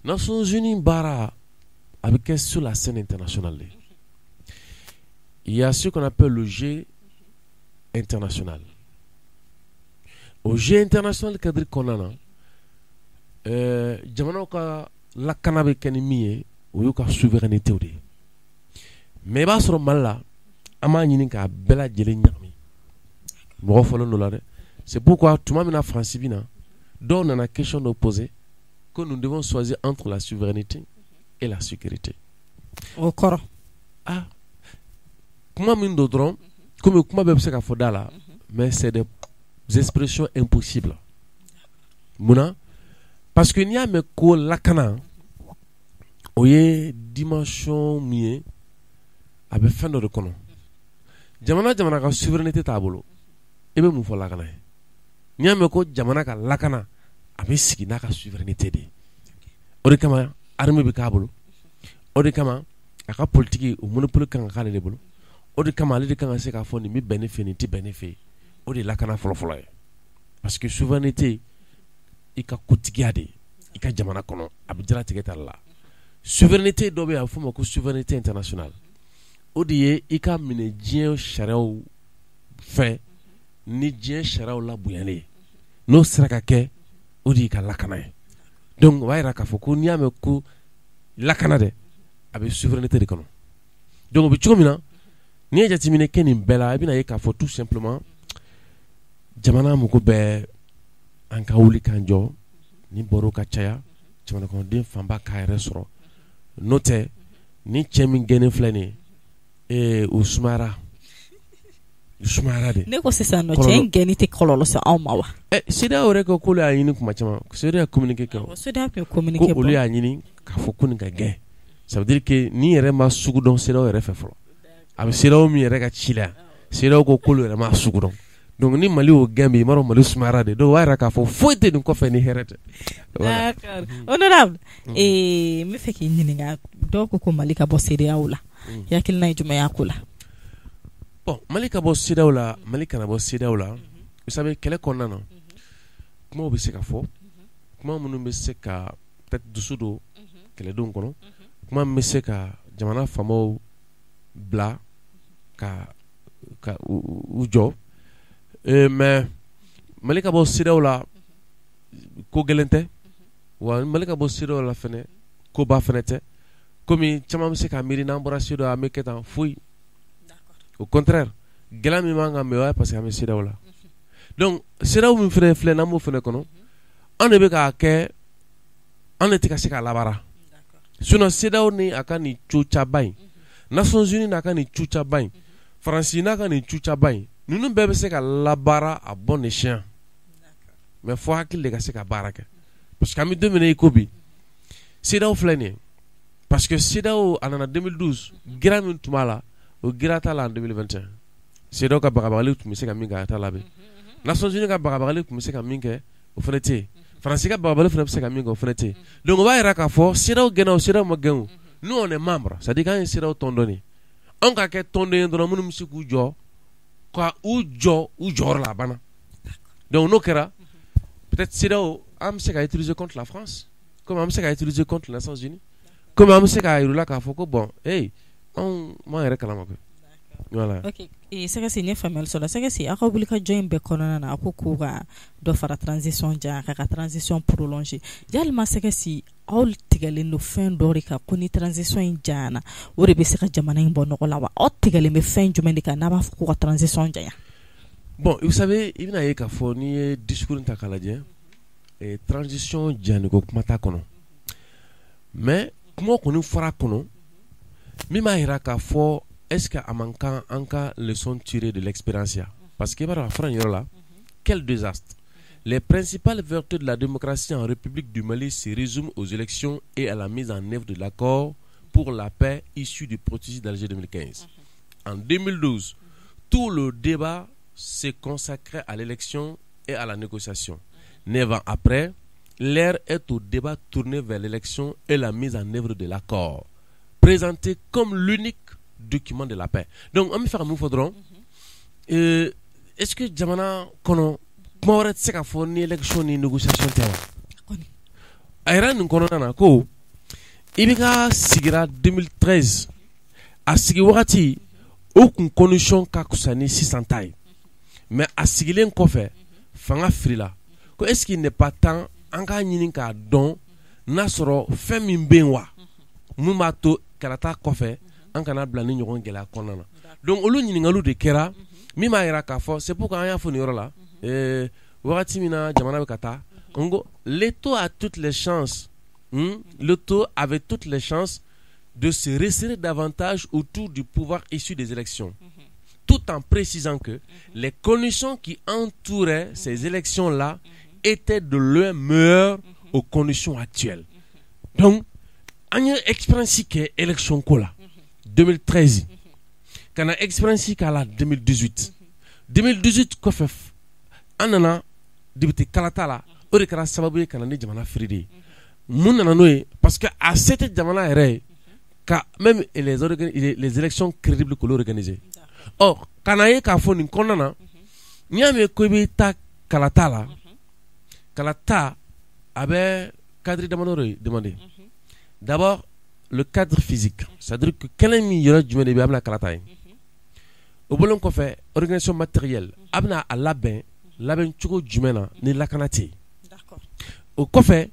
Nations Unies baara a bɛ kɛ sur la scène internationale de. Il y a ce qu'on appelle le jeu international. O jeu international cadre kɔnɔna na, jamanaw ka lakana bɛ kɛ ni min ye, o y'u ka souveraineté de ye. Mais i b'a sɔrɔ Mali la, an b'a ɲini k'a bɛɛ lajɛlen ɲagami. Mɔgɔ fɔlen dɔ la dɛ. C'est pourquoi tuma min na Faransi bɛ na, dɔw nana question dɔ poser que nous devons choisir entre la souveraineté et la sécurité. O kɔrɔ? Ah, kuma min don dɔrɔn, komi kuma bɛɛ bɛ se ka fɔ da la, mais c'est des expressions impossibles. Munna? Parce que n'i y'a mɛn ko lakana, o ye dimension min ye, a bɛ fɛn dɔ de kɔnɔ. Jamana jamana ka souveraineté t'a bolo, i bɛ mun fɔ lakana ye? N'i y'a mɛn ko jamana ka lakana, a bɛ sigi n'a ka souveraineté de ye. O de kama armée bɛ k'a bolo, o de kama a ka politique, o monopole kan ka k'ale de bolo, o de kama ale de kan ka se k'a fɔ nin bɛ bɛn ne fɛ, nin tɛ bɛn ne fɛ. O de ye lakana fɔlɔfɔlɔ ye, parce que souveraineté, i ka kotigiya de ye i ka jamana kɔnɔ, a bɛ jalatigɛ ta la. Souveraineté dɔ bɛ yen, a bɛ f'o ma ko souveraineté internationale. O de ye i ka minɛ diɲɛ sariyaw fɛ, ni diɲɛ sariyaw labonyalen ye, n'o sera ka kɛ, o de y'i ka lakana ye. Donc o b'a yira k'a fɔ ko n'i y'a mɛn ko lakana dɛ, a bɛ souveraineté de kɔnɔ. Donc o bɛ cogo min na, n'i ye jateminɛ kɛ nin bɛɛ la, i bɛna ye k'a fɔ tout simplement jamana mako bɛɛ an ka wuli k'an jɔ ni baro ka caya, jamana kɔnɔden fanba k'a yɛrɛ sɔrɔ. N'o tɛ, ni cɛ min gɛnnen filɛ nin ye, o sumayara. Sumayara de. Ne ko sisan nɔ, cɛ in gɛnni tɛ kɔlɔlɔ se anw ma wa? Ɛ, CEDEAO yɛrɛ ko k'olu y'a ɲini kuma caman, CEDEAO ye communiqué kɛ. Awɔ, CEDEAO tun ye communiqué ko olu y'a ɲini k'a fɔ ko nin ka gɛn. Ça veut dire que nin yɛrɛ ma sugu dɔn CEDEAO yɛrɛ fɛ fɔlɔ. A bɛ CEDEAO min yɛrɛ ka ci la yan, CEDEAO ko k'olu yɛrɛ ma sugu dɔn. Donc ni Mali y'o gɛn bi, i m'a dɔn Mali sumayara de. Donc o b'a jira k'a fɔ foyi tɛ nin kɔfɛ ni hɛrɛ tɛ. D'accord, honorable, n bɛ fɛ k'i ɲininka, dɔw ko ko Mali ka bɔ CEDEAO la, i hakilina ye jumɛn y'a ko la? Bon, Mali ka bɔ CEDEAO la, Mali kana bɔ CEDEAO la, vous savez, kɛlɛ kɔnɔna na, kumaw bɛ se ka fɔ, kuma minnu bɛ se ka peut-être dusu don kɛlɛdenw kɔnɔ, kuma min bɛ se ka jamana faamaw bila ka u jɔ. Mais Mali ka bɔ CEDEAO la, ko gɛlɛn tɛ wa. Mali ka bɔ CEDEAO la fɛnɛ, koba fɛnɛ tɛ, komi caman bɛ se ka miiri n'an bɔra CEDEAO an bɛ kɛ tan, foyi. Au contraire, gɛlɛya min b'an kan mais o ye parce que an bɛ CEDEAO la. Donc CEDEAO min fɛnɛ filɛ, n'an b'o fɛnɛ kɔnɔ, an de bɛ k'a kɛ, an de tɛ ka se k'a labaara. Sinon CEDEAO ni a ka nin cocaba in, Nations Unies n'a ka nin cucaba in, Faransi n'a ka nin cucaba in, ninnu bɛɛ bɛ se ka labaara à bon escient, mais fo hakili de ka se ka baara kɛ. Parce que an bɛ don min na i ko bi, CEDEAO filɛ nin ye, parce que CEDEAO a nana 2012, gira min tun b'a la, o gira t'a la en 2021. CEDEAO ka bagabagali tun bɛ se ka min kɛ, a t'a la bi. Nations Unies ka bagabagali tun bɛ se ka min kɛ, o fana tɛ yen. Faransi ka bagabagali fana bɛ se ka min kɛ, o fana tɛ yen. Donc o b'a jira k'a fɔ CEDEAO gɛnna o, CEDEAO ma gɛn o, nous on est membre, c'est à dire k'an ye CEDEAO tɔnden de ye. Anw ka kɛ tɔnden ye dɔrɔn minnu bɛ se k'u jɔ, ka u jɔ u jɔyɔrɔ la, a banna. Donc n'o kɛra, peut-être CEDEAO an bɛ se ka utiliser contre la France, comme an bɛ se ka utiliser contre les Nations Unies, comme an bɛ se k'a yir'u la k'a fɔ ko bon, hey, anw m'an yɛrɛ kalama koyi. Voilà. Ok, Sɛgɛsi, n ye faamuyali sɔrɔ. Sɛgɛsi, aw ka wulikajɔ in bɛɛ kɔnɔna na, a ko k'u ka dɔ fara transition jan ka transition prolonger. Yalima Sɛgɛsi, aw tigɛlen don fɛn dɔ de kan ko ni transition in janyana, o de bɛ se ka jamana in bɔ nɔgɔ la wa? Aw tigɛlen bɛ fɛn jumɛn de kan n'a b'a fɔ ko ka transition janya? Bon, vous savez, i bɛna ye k'a fɔ n'i ye discours ta k'a lajɛ, transition janyani ko kuma t'a kɔnɔ, mais kuma kɔni fɔra a kɔnɔ min b'a jira k'a fɔ est-ce que a man kan an ka leçon tirer de l'expérience ya. Parce que i b'a dɔn, a fɔra nin yɔrɔ la: quel désastre! Les principales vertus de la démocratie en République du Mali se résument aux élections et à la mise en œuvre de l'accord pour la paix issu du processus d'Alger 2015. En 2012, tout le débat s'est consacré à l'élection et à la négociation. 9 ans après, l'heure est au débat tourné vers l'élection et la mise en œuvre de l'accord, présenté comme l'unique document de la paix. Donc, an bɛ fɛ ka mun fɔ dɔrɔn, est-ce que jamana kɔnɔ kuma wɛrɛ tɛ se ka fɔ ni élection ni négociation tɛ wa? A yɛrɛ nin kɔnɔna na ko IBK sigira 2013, a sigi wagati o kun condition ka fisa ni sisan ta ye, mais a sigilen kɔfɛ fanga firila. Ko est-ce qu'il n'est pas temps an k'a ɲini k'a dɔn n'a sɔrɔ fɛn min bɛ yen wa, mun b'a to kalata kɔfɛ an kana bila ni ɲɔgɔn gɛlɛya kɔnɔna na? Donc olu ɲininkaliw de kɛra min b'a jira k'a fɔ, c'est pourquoi an y'a fɔ nin yɔrɔ la, wagati min na jamana bɛ ka taa, n ko l'État a toutes les chances, l'État avait toutes les chances de se resserrer davantage autour du pouvoir issu des élections, tout en précisant que les conditions qui entouraient ces élections-là étaient de loin meilleures aux conditions actuelles. Donc an ye expérience kɛ élection ko la 2013, ka na expérience k'a la 2018. 2018 kɔfɛ, an nana député kalata la, o de kɛra sababu ye ka na ni jamana firi de ye. Mun nana n'o ye? Parce que a se tɛ jamana yɛrɛ ye ka même les élections crédibles k'olu organiser. Ɔ, ka na ye k'a fɔ nin kɔnɔna na, n'i y'a mɛn ko i bɛ taa kalata la, kalata a bɛ cadre damadɔ de demander. D'abord le cadre physique, c'est-à-dire que kɛnɛ min, yɔrɔ jumɛn de bɛ a bɛna kalata ye. O bɔlen kɔfɛ, organisation matérielle, a bɛna a labɛn labɛn cogo jumɛn na ni lakana tɛ yen. O kɔfɛ,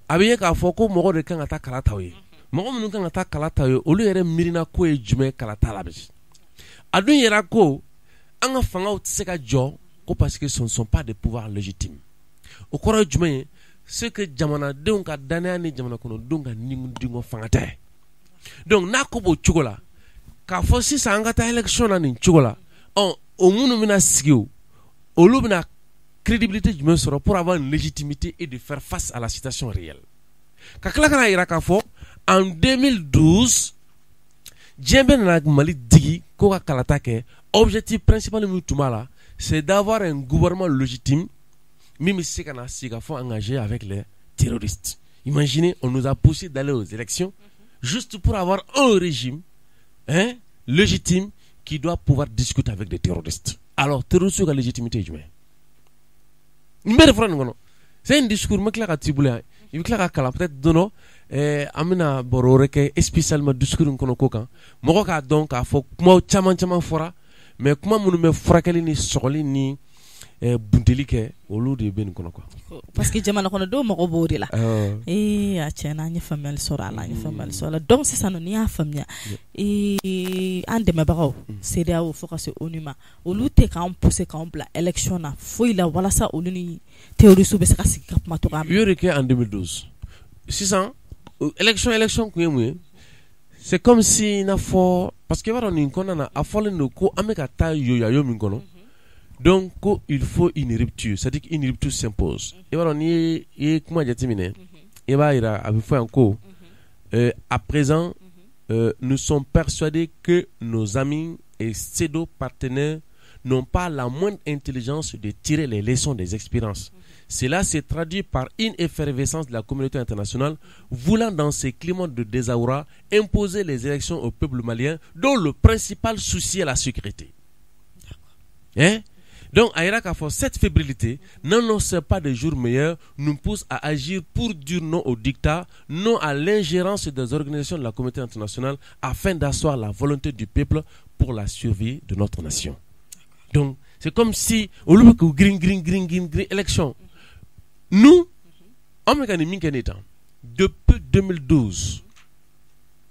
a bɛ ye k'a fɔ ko mɔgɔ de kan ka taa kalata ye, mɔgɔ minnu kan ka taa kalata ye, olu yɛrɛ miirina ko ye jumɛn kalata la bi? A dun yɛrɛ ko an ka fangaw tɛ se ka jɔ ko parce que ce ne sont pas des pouvoirs légitimes. O kɔrɔ ye jumɛn ye? C'est que jamanadenw ka danaya ni jamana kɔnɔdenw ka nidungɔ fanga tɛ. Donc n'a ko b'o cogo la, k'a fɔ sisan an ka taa élection na nin cogo la, ɔ O minnu bɛna sigi, o olu bɛna crédibilité jumɛn sɔrɔ pour avoir une légitimité et de faire face à la situation réelle? Ka tila ka na yira k'a fɔ en 2012, diɲɛ bɛɛ nana Mali digi ko ka kalata kɛ. Objectif principal min tun b'a la, c'est d'avoir un gouvernement légitime min bɛ se ka na sigi ka fɔ engagé avec les terroristes. Imaginez, on nous a poussé d'aller aux élections juste pour avoir un régime, hein, légitime qui doit pouvoir discuter avec des terroristes. Alors terroristes ka légitimité ye jumɛn ye? N bɛɛ de fɔra nin kɔnɔ. C'est un discours, n bɛ tila ka t'i bolo yan, i bɛ tila ka kalan peut-être don dɔ, an bɛna baro wɛrɛ kɛ spécialement discours in kɔnɔ ko kan, mɔgɔ k'a dɔn k'a fɔ kuma caman caman fɔra, mais kuma minnu bɛ furakɛli ni sɔgɔli ni bunteli kɛ, olu de bɛ nin kɔnɔ quoi. Parce que jamana kɔnɔdenw mago b'o de la. Ee, a tiɲɛna, an ye faamuyali sɔrɔ a la, an ye faamuyali sɔrɔ a la. Donc sisan nɔ, n'i y'a faamuya, ee, an dɛmɛbagaw, CEDEAO fo ka se ONU ma, olu tɛ k'an pousser k'an bila élection na foyi la walasa olu ni terroristes bɛ se ka sigi ka kuma cogoya min. U y'o de kɛ en 2012. Sisan élection kun ye mun ye? C'est comme si i n'a fɔ, parce que i b'a dɔn, nin kɔnɔna na, a fɔlen don ko an bɛ ka taa yoyayo min kɔnɔ. Donc ko il faut une rupture, c'est-à-dire qu'une rupture s'impose. I b'a dɔn, n'i ye i ye kuma jateminɛ, i b'a yira a bɛ fɔ yan ko à présent, nous sommes persuadés que nos amis et pseudo-partenaires n'ont pas la moindre intelligence de tirer les leçons des expériences. Cela se traduit par une effervescence de la communauté internationale voulant, dans ces climats de désarroi, imposer les élections au peuple malien dont le principal souci est la sécurité. Hein? Donc, a yira k'a fɔ cette fébrilité n'annonce pas de jours meilleurs, nous pousse à agir pour dire non au diktat, non à l'ingérence des organisations de la communauté internationale afin d'asseoir la volonté du peuple pour la survie de notre nation. Donc, c'est comme si olu bɛ k'u girin girin girin girin girin élection. Nous, an bɛ ka nin min kɛ nin tan depuis 2012,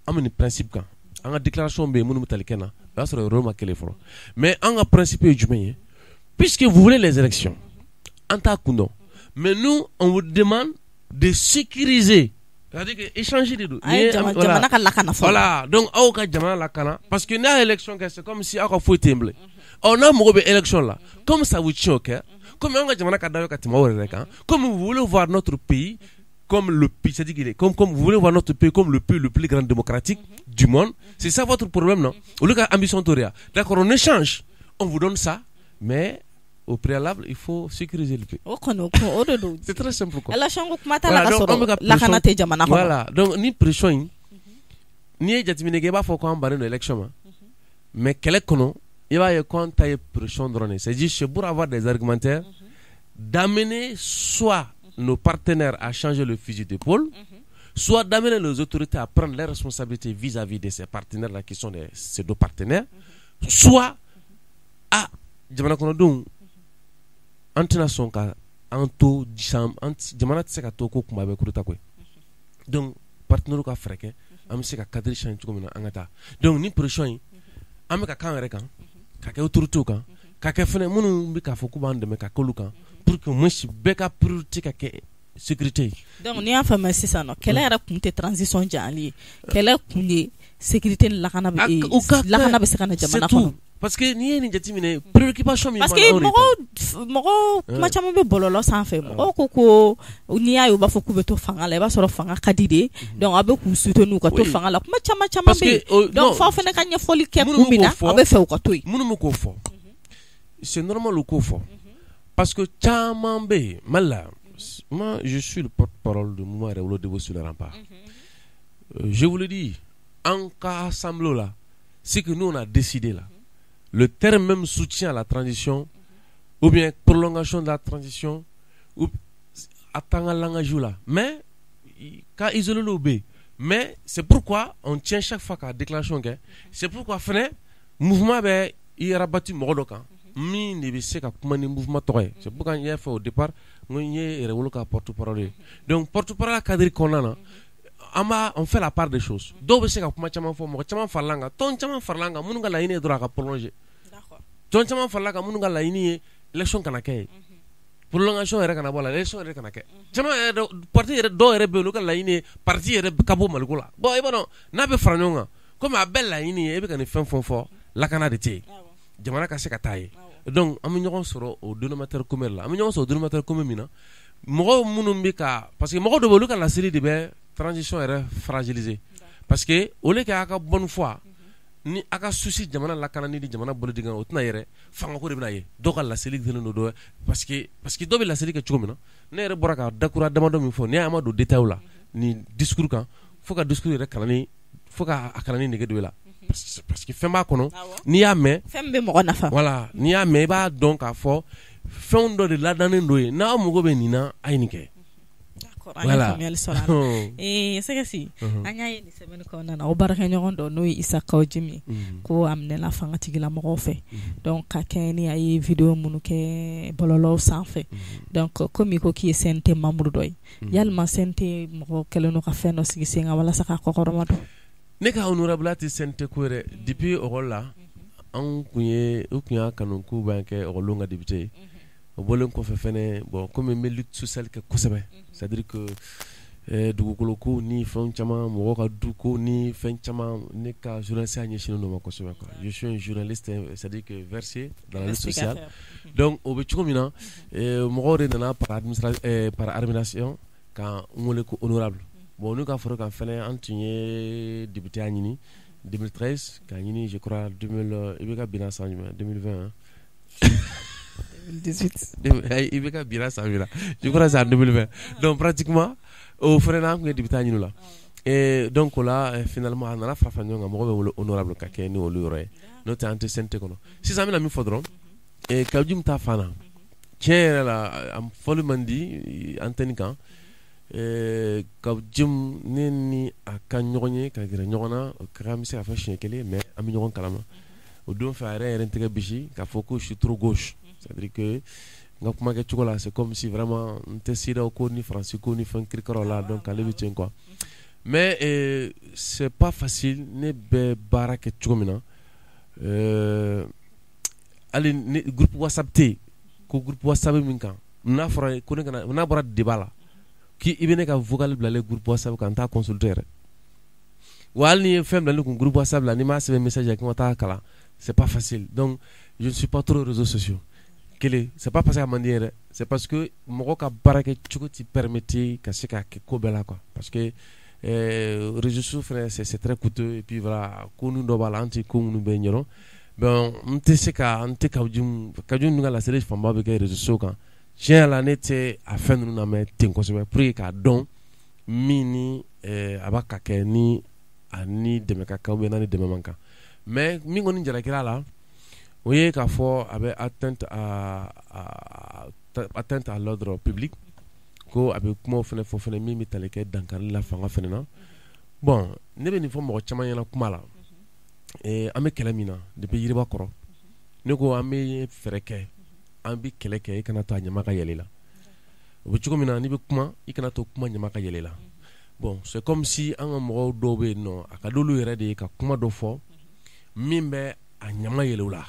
an bɛ nin principe kan. An ka déclaration bɛ yen minnu bɛ tali kɛ na, o y'a sɔrɔ yɔrɔ ma kelen fɔlɔ. Mais an ka principe ye jumɛn ye? Puisque vous voulez les élections, an t'a kun dɔn. Mais nous, on vous demande de sécuriser. C'est-à-dire que échanger de don. An ye jamana ka lakana fɔlɔ. Voilà, donc aw ka jamana lakana, parce que n'a ye élection kɛ, c'est comme si aw ka foyi tɛ yen bilen. Ɔ, n'a mago bɛ élection la, comme ça vous tient au cœur, comme an ka jamana ka d'aw ye ka tɛmɛ aw yɛrɛ kan, comme vous voulez voir notre pays comme le pays, c'est-à-dire qu'il est comme vous voulez voir notre pays comme le pays le plus grand démocratique du monde, c'est ça votre problème, non? Olu ka ambition t'o de ye. D'accord, on échange, on vous donne ça, mais au préalable, il faut sécuriser le pays. O kɔni, o de don. C'est très simple quoi. Élection ko kuma t'a la ka sɔrɔ lakana tɛ jamana kɔnɔ. Voilà, donc ni pression in, n'i ye jateminɛ kɛ, i b'a fɔ ko an bannen don élection ma, mais kɛlɛ kɔnɔ, i b'a ye ko an ta ye pression dɔrɔn de ye. C'est juste pour avoir des argumentaires d'amener soit nos partenaires à changer le fusil d'épaule, soit d'amener les autorités à prendre leurs responsabilités vis-à-vis de ces partenaires-là qui sont des pseudo-partenaires, soit à jamana kɔnɔdenw, an tɛna sɔn ka an to jamana tɛ se ka to ko kuma bɛɛ coup d'état koyi. Donc partenaires ka fɛɛrɛ kɛ an bɛ se ka cadre changer cogo min na, an ka taa. Donc ni pression in, an bɛ ka k'an yɛrɛ kan, ka kɛ autorités kan, ka kɛ fɛnɛ minnu bɛ k'a fɔ k'u b'an dɛmɛ, ka k'olu kan, pour que au moins bɛɛ ka priorité ka kɛ sécurité ye. Donc n'i y'a faamuya sisan nɔ, kɛlɛ yɛrɛ kun tɛ transition janyali ye, kɛlɛ kun ye sécurité ni lakana bɛ, lakana bɛ se ka na jamana kɔnɔ. Parce que n'i ye nin jateminɛ, préoccupation min. Parce que mɔgɔw kuma caman bɛ bɔlɔlɔ sanfɛ, mɔgɔw ko n'i y'a ye u b'a fɔ k'u bɛ to fanga la, i b'a sɔrɔ fanga ka di de, donc aw bɛ k'u soutenir u ka to fanga la, kuma caman caman bɛ yen. Donc f'aw fana ka ɲɛfɔli kɛ kun min na aw bɛ fɛ u ka to yen. Minnu bɛ k'o fɔ, c'est normal u k'o fɔ, parce que caman bɛ yen Mali la. Moi, je suis le porte-parole du mouvement Yɛrɛwolo debout sur les remparts. Je vous le dis, en cas assemblée là, ce que nous on a décidé là, le terme même soutien à la transition ou bien prolongation de la transition ou a t'an ka langage la, mais cas isolé bɛ yen. Mais c'est pourquoi on tient chaque fois ka déclaration kɛ. C'est pourquoi fɛnɛ mouvement bɛ i rabattu mɔgɔ dɔ kan min de bɛ se ka kuma ni mouvement tɔgɔ ye. C'est pourquoi n y'a fɔ au départ, n ko n ye Yɛrɛwolo ka porte-parole ye. Donc porte-parole cadre kɔnɔna na, an b'a on fait la part des choses. Dɔw bɛ se ka kuma caman fɔ, mɔgɔ caman farala an kan, tɔn caman farala an kan minnu ka laɲini ye dɔrɔn a ka prolonger, tɔn caman farala kan minnu ka laɲini ye élection kana kɛ ye, prolongation yɛrɛ kana bɔ a la, élection yɛrɛ kana kɛ. Caman yɛrɛ, parti yɛrɛ dɔw yɛrɛ bɛ yen, olu ka laɲini ye parti yɛrɛ ka bɔ Maliko la. Bon, i b'a dɔn, n'a bɛ fara ɲɔgɔn kan, komi a bɛɛ laɲini ye e bɛ ka nin fɛn fɛn fɔ, lakana de tɛ yen. Jamana ka se ka taa ye. Donc an bɛ ɲɔgɔn sɔrɔ o dénominateur commun la. An bɛ ɲɔgɔn sɔrɔ o dénominateur commun min na, mɔgɔw minnu bɛ ka, parce que mɔgɔ dɔw bɛ, olu ka laseli de bɛ transition yɛrɛ fragiliser, parce que au lieu que a ka bonne foi ni a ka souci jamana lakanani ni jamana bolo kan, o tɛna yɛrɛ fangako de bɛna ye. Dɔw ka laseli kɛlen don dɔ, parce que dɔw bɛ laseli kɛ cogo min na, ne yɛrɛ bɔra ka dakura damadɔ min fɔ, ne y'a ma don détail la ni discours kan, fo ka discours yɛrɛ kalanni, fo ka a kalanni nege don i la, parce que fɛn b'a kɔnɔ, n'i y'a mɛn. Fɛn bɛ mɔgɔ nafa. Voilà, n'i y'a mɛn, i b'a dɔn k'a fɔ fɛnw dɔ de ladannen don yen. N'aw mago bɛ nin na, a ye nin kɛ. Voilà, an ye faamuyali sɔrɔ a la. Sɛgɛsi, an y'a ye nin semaine kɔnɔna na, o baarakɛɲɔgɔn dɔ, n'o ye Isa Kaw Jim ye, ko a minɛna fanga tigilamɔgɔw fɛ, donc ka kɛɲɛ ni a ye vidéo minnu kɛ bɔlɔlɔw sanfɛ. Donc komi i ko k'i ye CNT membre dɔ ye, yalima CNT mɔgɔw kɛlen don ka fɛn dɔ sigi sen kan walasa k'a kɔkɔrɔma don? Ne ka honorable tɛ CNT ko yɛrɛ. Depuis école la, anw kun ye, u kun y'a kanu k'u b'an kɛ école ka député ye. O bɔlen kɔfɛ fɛnɛ, bon, komi n bɛ lutte sociale kɛ kosɛbɛ, c'est à dire que dugukolo ko ni fɛn caman, mɔgɔw ka du ko ni fɛn caman, ne ka journaliste ya ɲɛsinnen don ma kosɛbɛ quoi. Je suis un journaliste, c'est à dire que versé dans la lutte sociale. Donc o bɛ cogo min na, mɔgɔw de nana par admiration ka n wele ko honorable. Bon, n'u ka fara kan fɛnɛ, an tun ye député ya ɲini 2013 k'a ɲini, je crois 2000. I bɛ ka binna san jumɛn? 2020 hein? 2018. I bɛ ka binna san min na, je crois c'est en 2020. Donc pratiquement o fɛnɛ na, an tun ye député ɲini o la. Et donc o la, finalement a nana fara fara ɲɔgɔn kan, mɔgɔ bɛ wele honorable ka kɛ ni olu yɔrɔ ye. N'o tɛ, an tɛ CNT kɔnɔ. Sisan an bɛna min fɔ dɔrɔn, Kaou Djim ta fan na, tiɲɛ yɛrɛ la, a fɔli man di antenne kan. Kaou Djim, ne ni a ka ɲɔgɔn ye ka gɛrɛ ɲɔgɔn na, o kɛra, an bɛ se k'a fɔ siɲɛ kelen, mais an bɛ ɲɔgɔn kalama. O don fɛ, a yɛrɛ yɛrɛ n tɛgɛ bisi k'a fɔ ko je suis trop gauche, c'est à dire que n ka kuma kɛcogo la, c'est comme si vraiment n tɛ CEDEAO ko ni Faransi ko ni fɛn kirikaraw la. Donc ale bɛ ten quoi. Mais c'est pas facile. Ne bɛ baara kɛ cogo min na, hali ni groupe WhatsApp tɛ yen, ko groupe WhatsApp min kan, n'a fɔra ko ne kana, n'a bɔra débat la, k'i bɛ ne ka vocal bilalen groupe WhatsApp kan, n t'a consulter yɛrɛ. Wa hali ni ye fɛn bila ne kun groupe WhatsApp la, n'i m'a sɛbɛn message la k'i ma taa kalan, c'est pas facile. Donc je ne suis pas trop réseaux sociaux. Kelen, c'est pas parce que a man di n ye dɛ, c'est parce que mɔgɔ ka baara kɛ cogo ti permettre ka se k'a kɛ ko bɛɛ la quoi, parce que réseaux sociaux fɛnɛ, c'est très coûteux. Et puis voilà, ko ninnu dɔ b'a la, an tɛ ko minnu bɛɛ ɲɛdɔn. Bon, n tɛ se ka, n tɛ Kaou Djim, Kaou Djim ninnu ka laseli fanba bɛ kɛ réseaux sociaux kan. Tiɲɛ yɛrɛ la, ne tɛ a fɛn ninnu lamɛn ten kosɛbɛ pour que k'a dɔn min ni a b'a ka kɛ ni a ni dɛmɛ ka kan ou bien n'a ni dɛmɛ man kan. Mais min kɔni jalakira la, o ye k'a fɔ a bɛ atteinte à l'ordre public, ko a bɛ kumaw fɛnɛ fɔ fɛnɛ min bɛ tali kɛ dankari la fanga fɛnɛ na. Bon, ne bɛ nin fɔ mɔgɔ caman ɲɛna kuma la. An bɛ kɛlɛ min na depuis yiriba kɔrɔ, ne ko an bɛ fɛɛrɛ kɛ, an bɛ kɛlɛ kɛ, i kana to a ɲama ka yɛlɛ i la. O bɛ cogo min na, n'i bɛ kuma, i kana to kuma ɲama ka yɛlɛ i la. Bon, c'est comme si an ka mɔgɔw dɔw bɛ yen nɔ, a ka d'olu yɛrɛ de ye ka kuma dɔ fɔ min bɛ a ɲama yɛlɛ u la.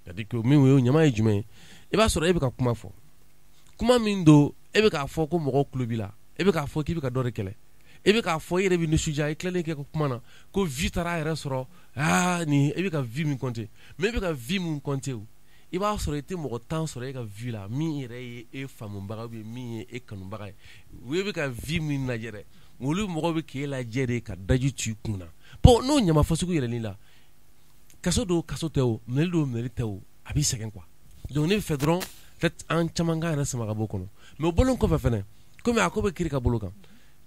C'est à dire que min o ɲama ye jumɛn ye? I b'a sɔrɔ e bɛ ka kuma fɔ, kuma min don, e bɛ k'a fɔ ko mɔgɔw tulo b'i la, e bɛ k'a fɔ k'i bɛ ka dɔ de kɛlɛ, e bɛ k'a fɔ i yɛrɛ bɛ nisɔndiya i tilalen kɛ ka kuma na ko vie taara a yɛrɛ sɔrɔ. Aa, nin e bɛ ka vie min compter, mais e bɛ ka vie min compter, o i b'a sɔrɔ i tɛ mɔgɔ 10 sɔrɔ e ka vie la min yɛrɛ ye e faamubaga ou bien min ye e kanubaga ye. O e bɛ ka vie min lajɛ dɛ, olu mɔgɔw bɛ k'e lajɛ de ka daji tu i kun na. Bon, n'o ɲama fasugu yɛlɛl'i la, kaso don, kaso tɛ o, minɛli don, minɛli tɛ o, a b'i sɛgɛn quoi. Donc ne bɛ fɛ dɔrɔn peut-être an caman k'an yɛrɛ sama ka bɔ o kɔnɔ. Mais o bɔlen kɔfɛ fɛnɛ, komi a ko bɛ kiiri ka bolo kan,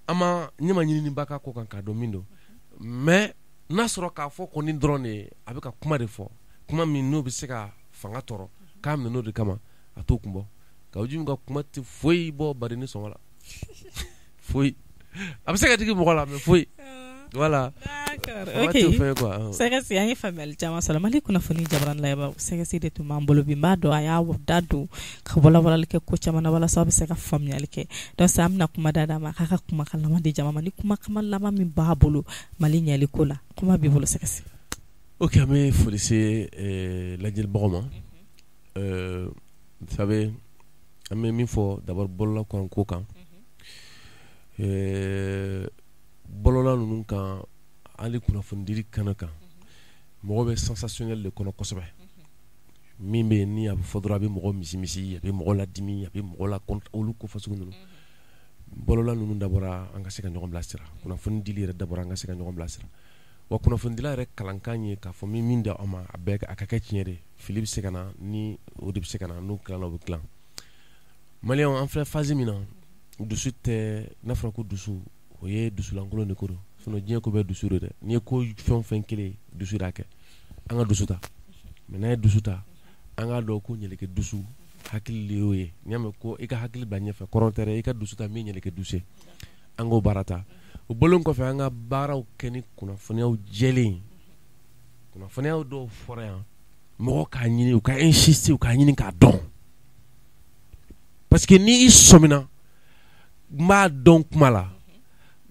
an ma, ne ma ɲininiba k'a ko kan k'a dɔn min don. Mais n'a sɔrɔ k'a fɔ kɔni dɔrɔn de, a bɛ ka kuma de fɔ, kuma min n'o bɛ se ka fanga tɔɔrɔ, k'a minɛ n'o de kama, a t'o kun bɔ. Kaou Djim ka kuma tɛ foyi bɔ badenni sɔngɔ la, foyi. A bɛ se ka digi mɔgɔ la, mais foyi. Voilà. D'accord, fanga ok. t'o fɛn ye quoi. Sɛgɛsi, an ye faamuyali caman sɔrɔ. Mali kunnafoni jabarani layɛbaaw, Sɛgɛsi de tun b'an bolo bi. N b'a dɔn a y'a da don ka walawalali kɛ ko caman na walasa aw bɛ se ka faamuyali kɛ. Donc sisan an bɛna kuma da ma k'a ka kumakan laban di jama ma, ni kumakan laban min b'a bolo Mali ɲɛli ko la. Kuma b'i bolo, Sɛgɛsi. Ok, an bɛ foli se lajɛlibagaw ma. Vous savez, an bɛ min fɔ d'abord bɔlɔlɔ kan ko kan, bɔlɔlɔ ninnu kan, hali kunnafonidili kɛnɛ kan, mɔgɔ bɛ sensationnel de kɔnɔ kosɛbɛ. Min bɛ yen ni a bɛ fɔ dɔrɔn a bɛ mɔgɔ misimisi, a bɛ mɔgɔ ladimi, a bɛ mɔgɔ la olu ko fasugu ninnu. Bɔlɔla ninnu dabɔra an ka se ka ɲɔgɔn bilasira, kunnafoni dili yɛrɛ dabɔra an ka se ka ɲɔgɔn bilasira. Wa kunnafonidila yɛrɛ kalankan ye k'a fɔ min di aw ma, a bɛɛ a ka kɛ tiɲɛ de. Fili bɛ se ka na, ni o de bɛ se ka na, n'o tilala o bɛ tilan. Maliyɛnw, an filɛ phase min na, dusu tɛ. N'a fɔra ko dusu, o ye dusulankolon de ko don. Sinon diɲɛ ko bɛɛ dusu de dɛ. N'i ye ko fɛn o fɛn kelen, dusu de y'a kɛ. An ka dusu ta. Mais n'an ye dusu ta, an k'a dɔn ko ɲɛlɛkɛ dusu hakili de y'o ye. N'i y'a mɛn ko i ka hakili bila ɲɛfɛ, kɔrɔ tɛ dɛ, i ka dusu ta min ye ɲɛlɛkɛ dusu ye. An k'o baara ta. O bɔlen kɔfɛ, an ka baaraw kɛ ni kunnafoniyaw jɛlen. Kunnafoniyaw dɔw fɔra yan, mɔgɔ k'a ɲini, u ka insister, u k'a ɲini k'a dɔn. Parce que ni i sɔmina n b'a dɔn kuma la,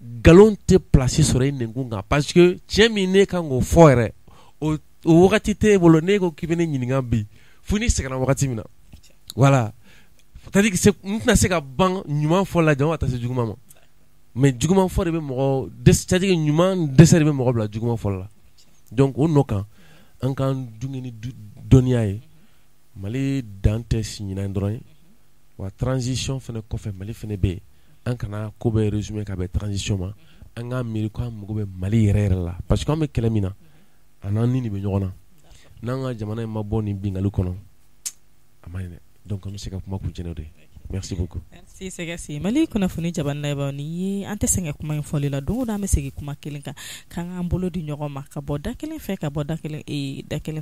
nkalon tɛ place sɔrɔ i nɛnkun kan. Parce que tiɲɛ min ne kan k'o fɔ yɛrɛ, o wagati t'e bolo. Ne ko k'i bɛ ne ɲininka bi, fo n'i sɛgɛnna wagati min na. Voilà, c'est à dire que n tɛna se ka ban ɲuman fɔ la, jama ka taa se juguman ma. Mais juguman fɔ de bɛ mɔgɔ, c'est à dire ɲuman dɛsɛ de bɛ mɔgɔ bila juguman fɔlɔ la. Donc o nɔ kan, an k'an dun ni dɔnniya ye. Mali dan tɛ si ɲinan dɔrɔn ye. Wa transition fana kɔfɛ, Mali fana bɛ yen. An kana ko bɛɛ résumé ka bɛn transition ma. An k'an miiri ko an mago bɛ Mali yɛrɛ yɛrɛ la, parce que an bɛ kɛlɛ min na, a n'an ni de bɛ ɲɔgɔn na. N'an ka jamana in ma bɔ nin bingali kɔnɔ, a ma ɲi dɛ. Donc an bɛ se ka kuma kuncɛ n'o de ye. Merci beaucoup. Merci Sɛgɛsi. Mali kunnafoni jabanaba ni ye, an tɛ sɛgɛn kuma in fɔli la. Don o don an bɛ segin kuma kelen kan, k'an k'an bolo di ɲɔgɔn ma, ka bɔ da kelen fɛ, ka bɔ da kelen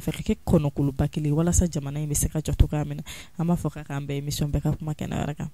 fɛ, ka kɛ kɔnɔkuluba kelen, walasa jamana in bɛ se ka jɔ cogoya min na. An b'a fɔ k'a k'an bɛn émission bɛɛ ka kuma kɛnɛ wɛrɛ kan.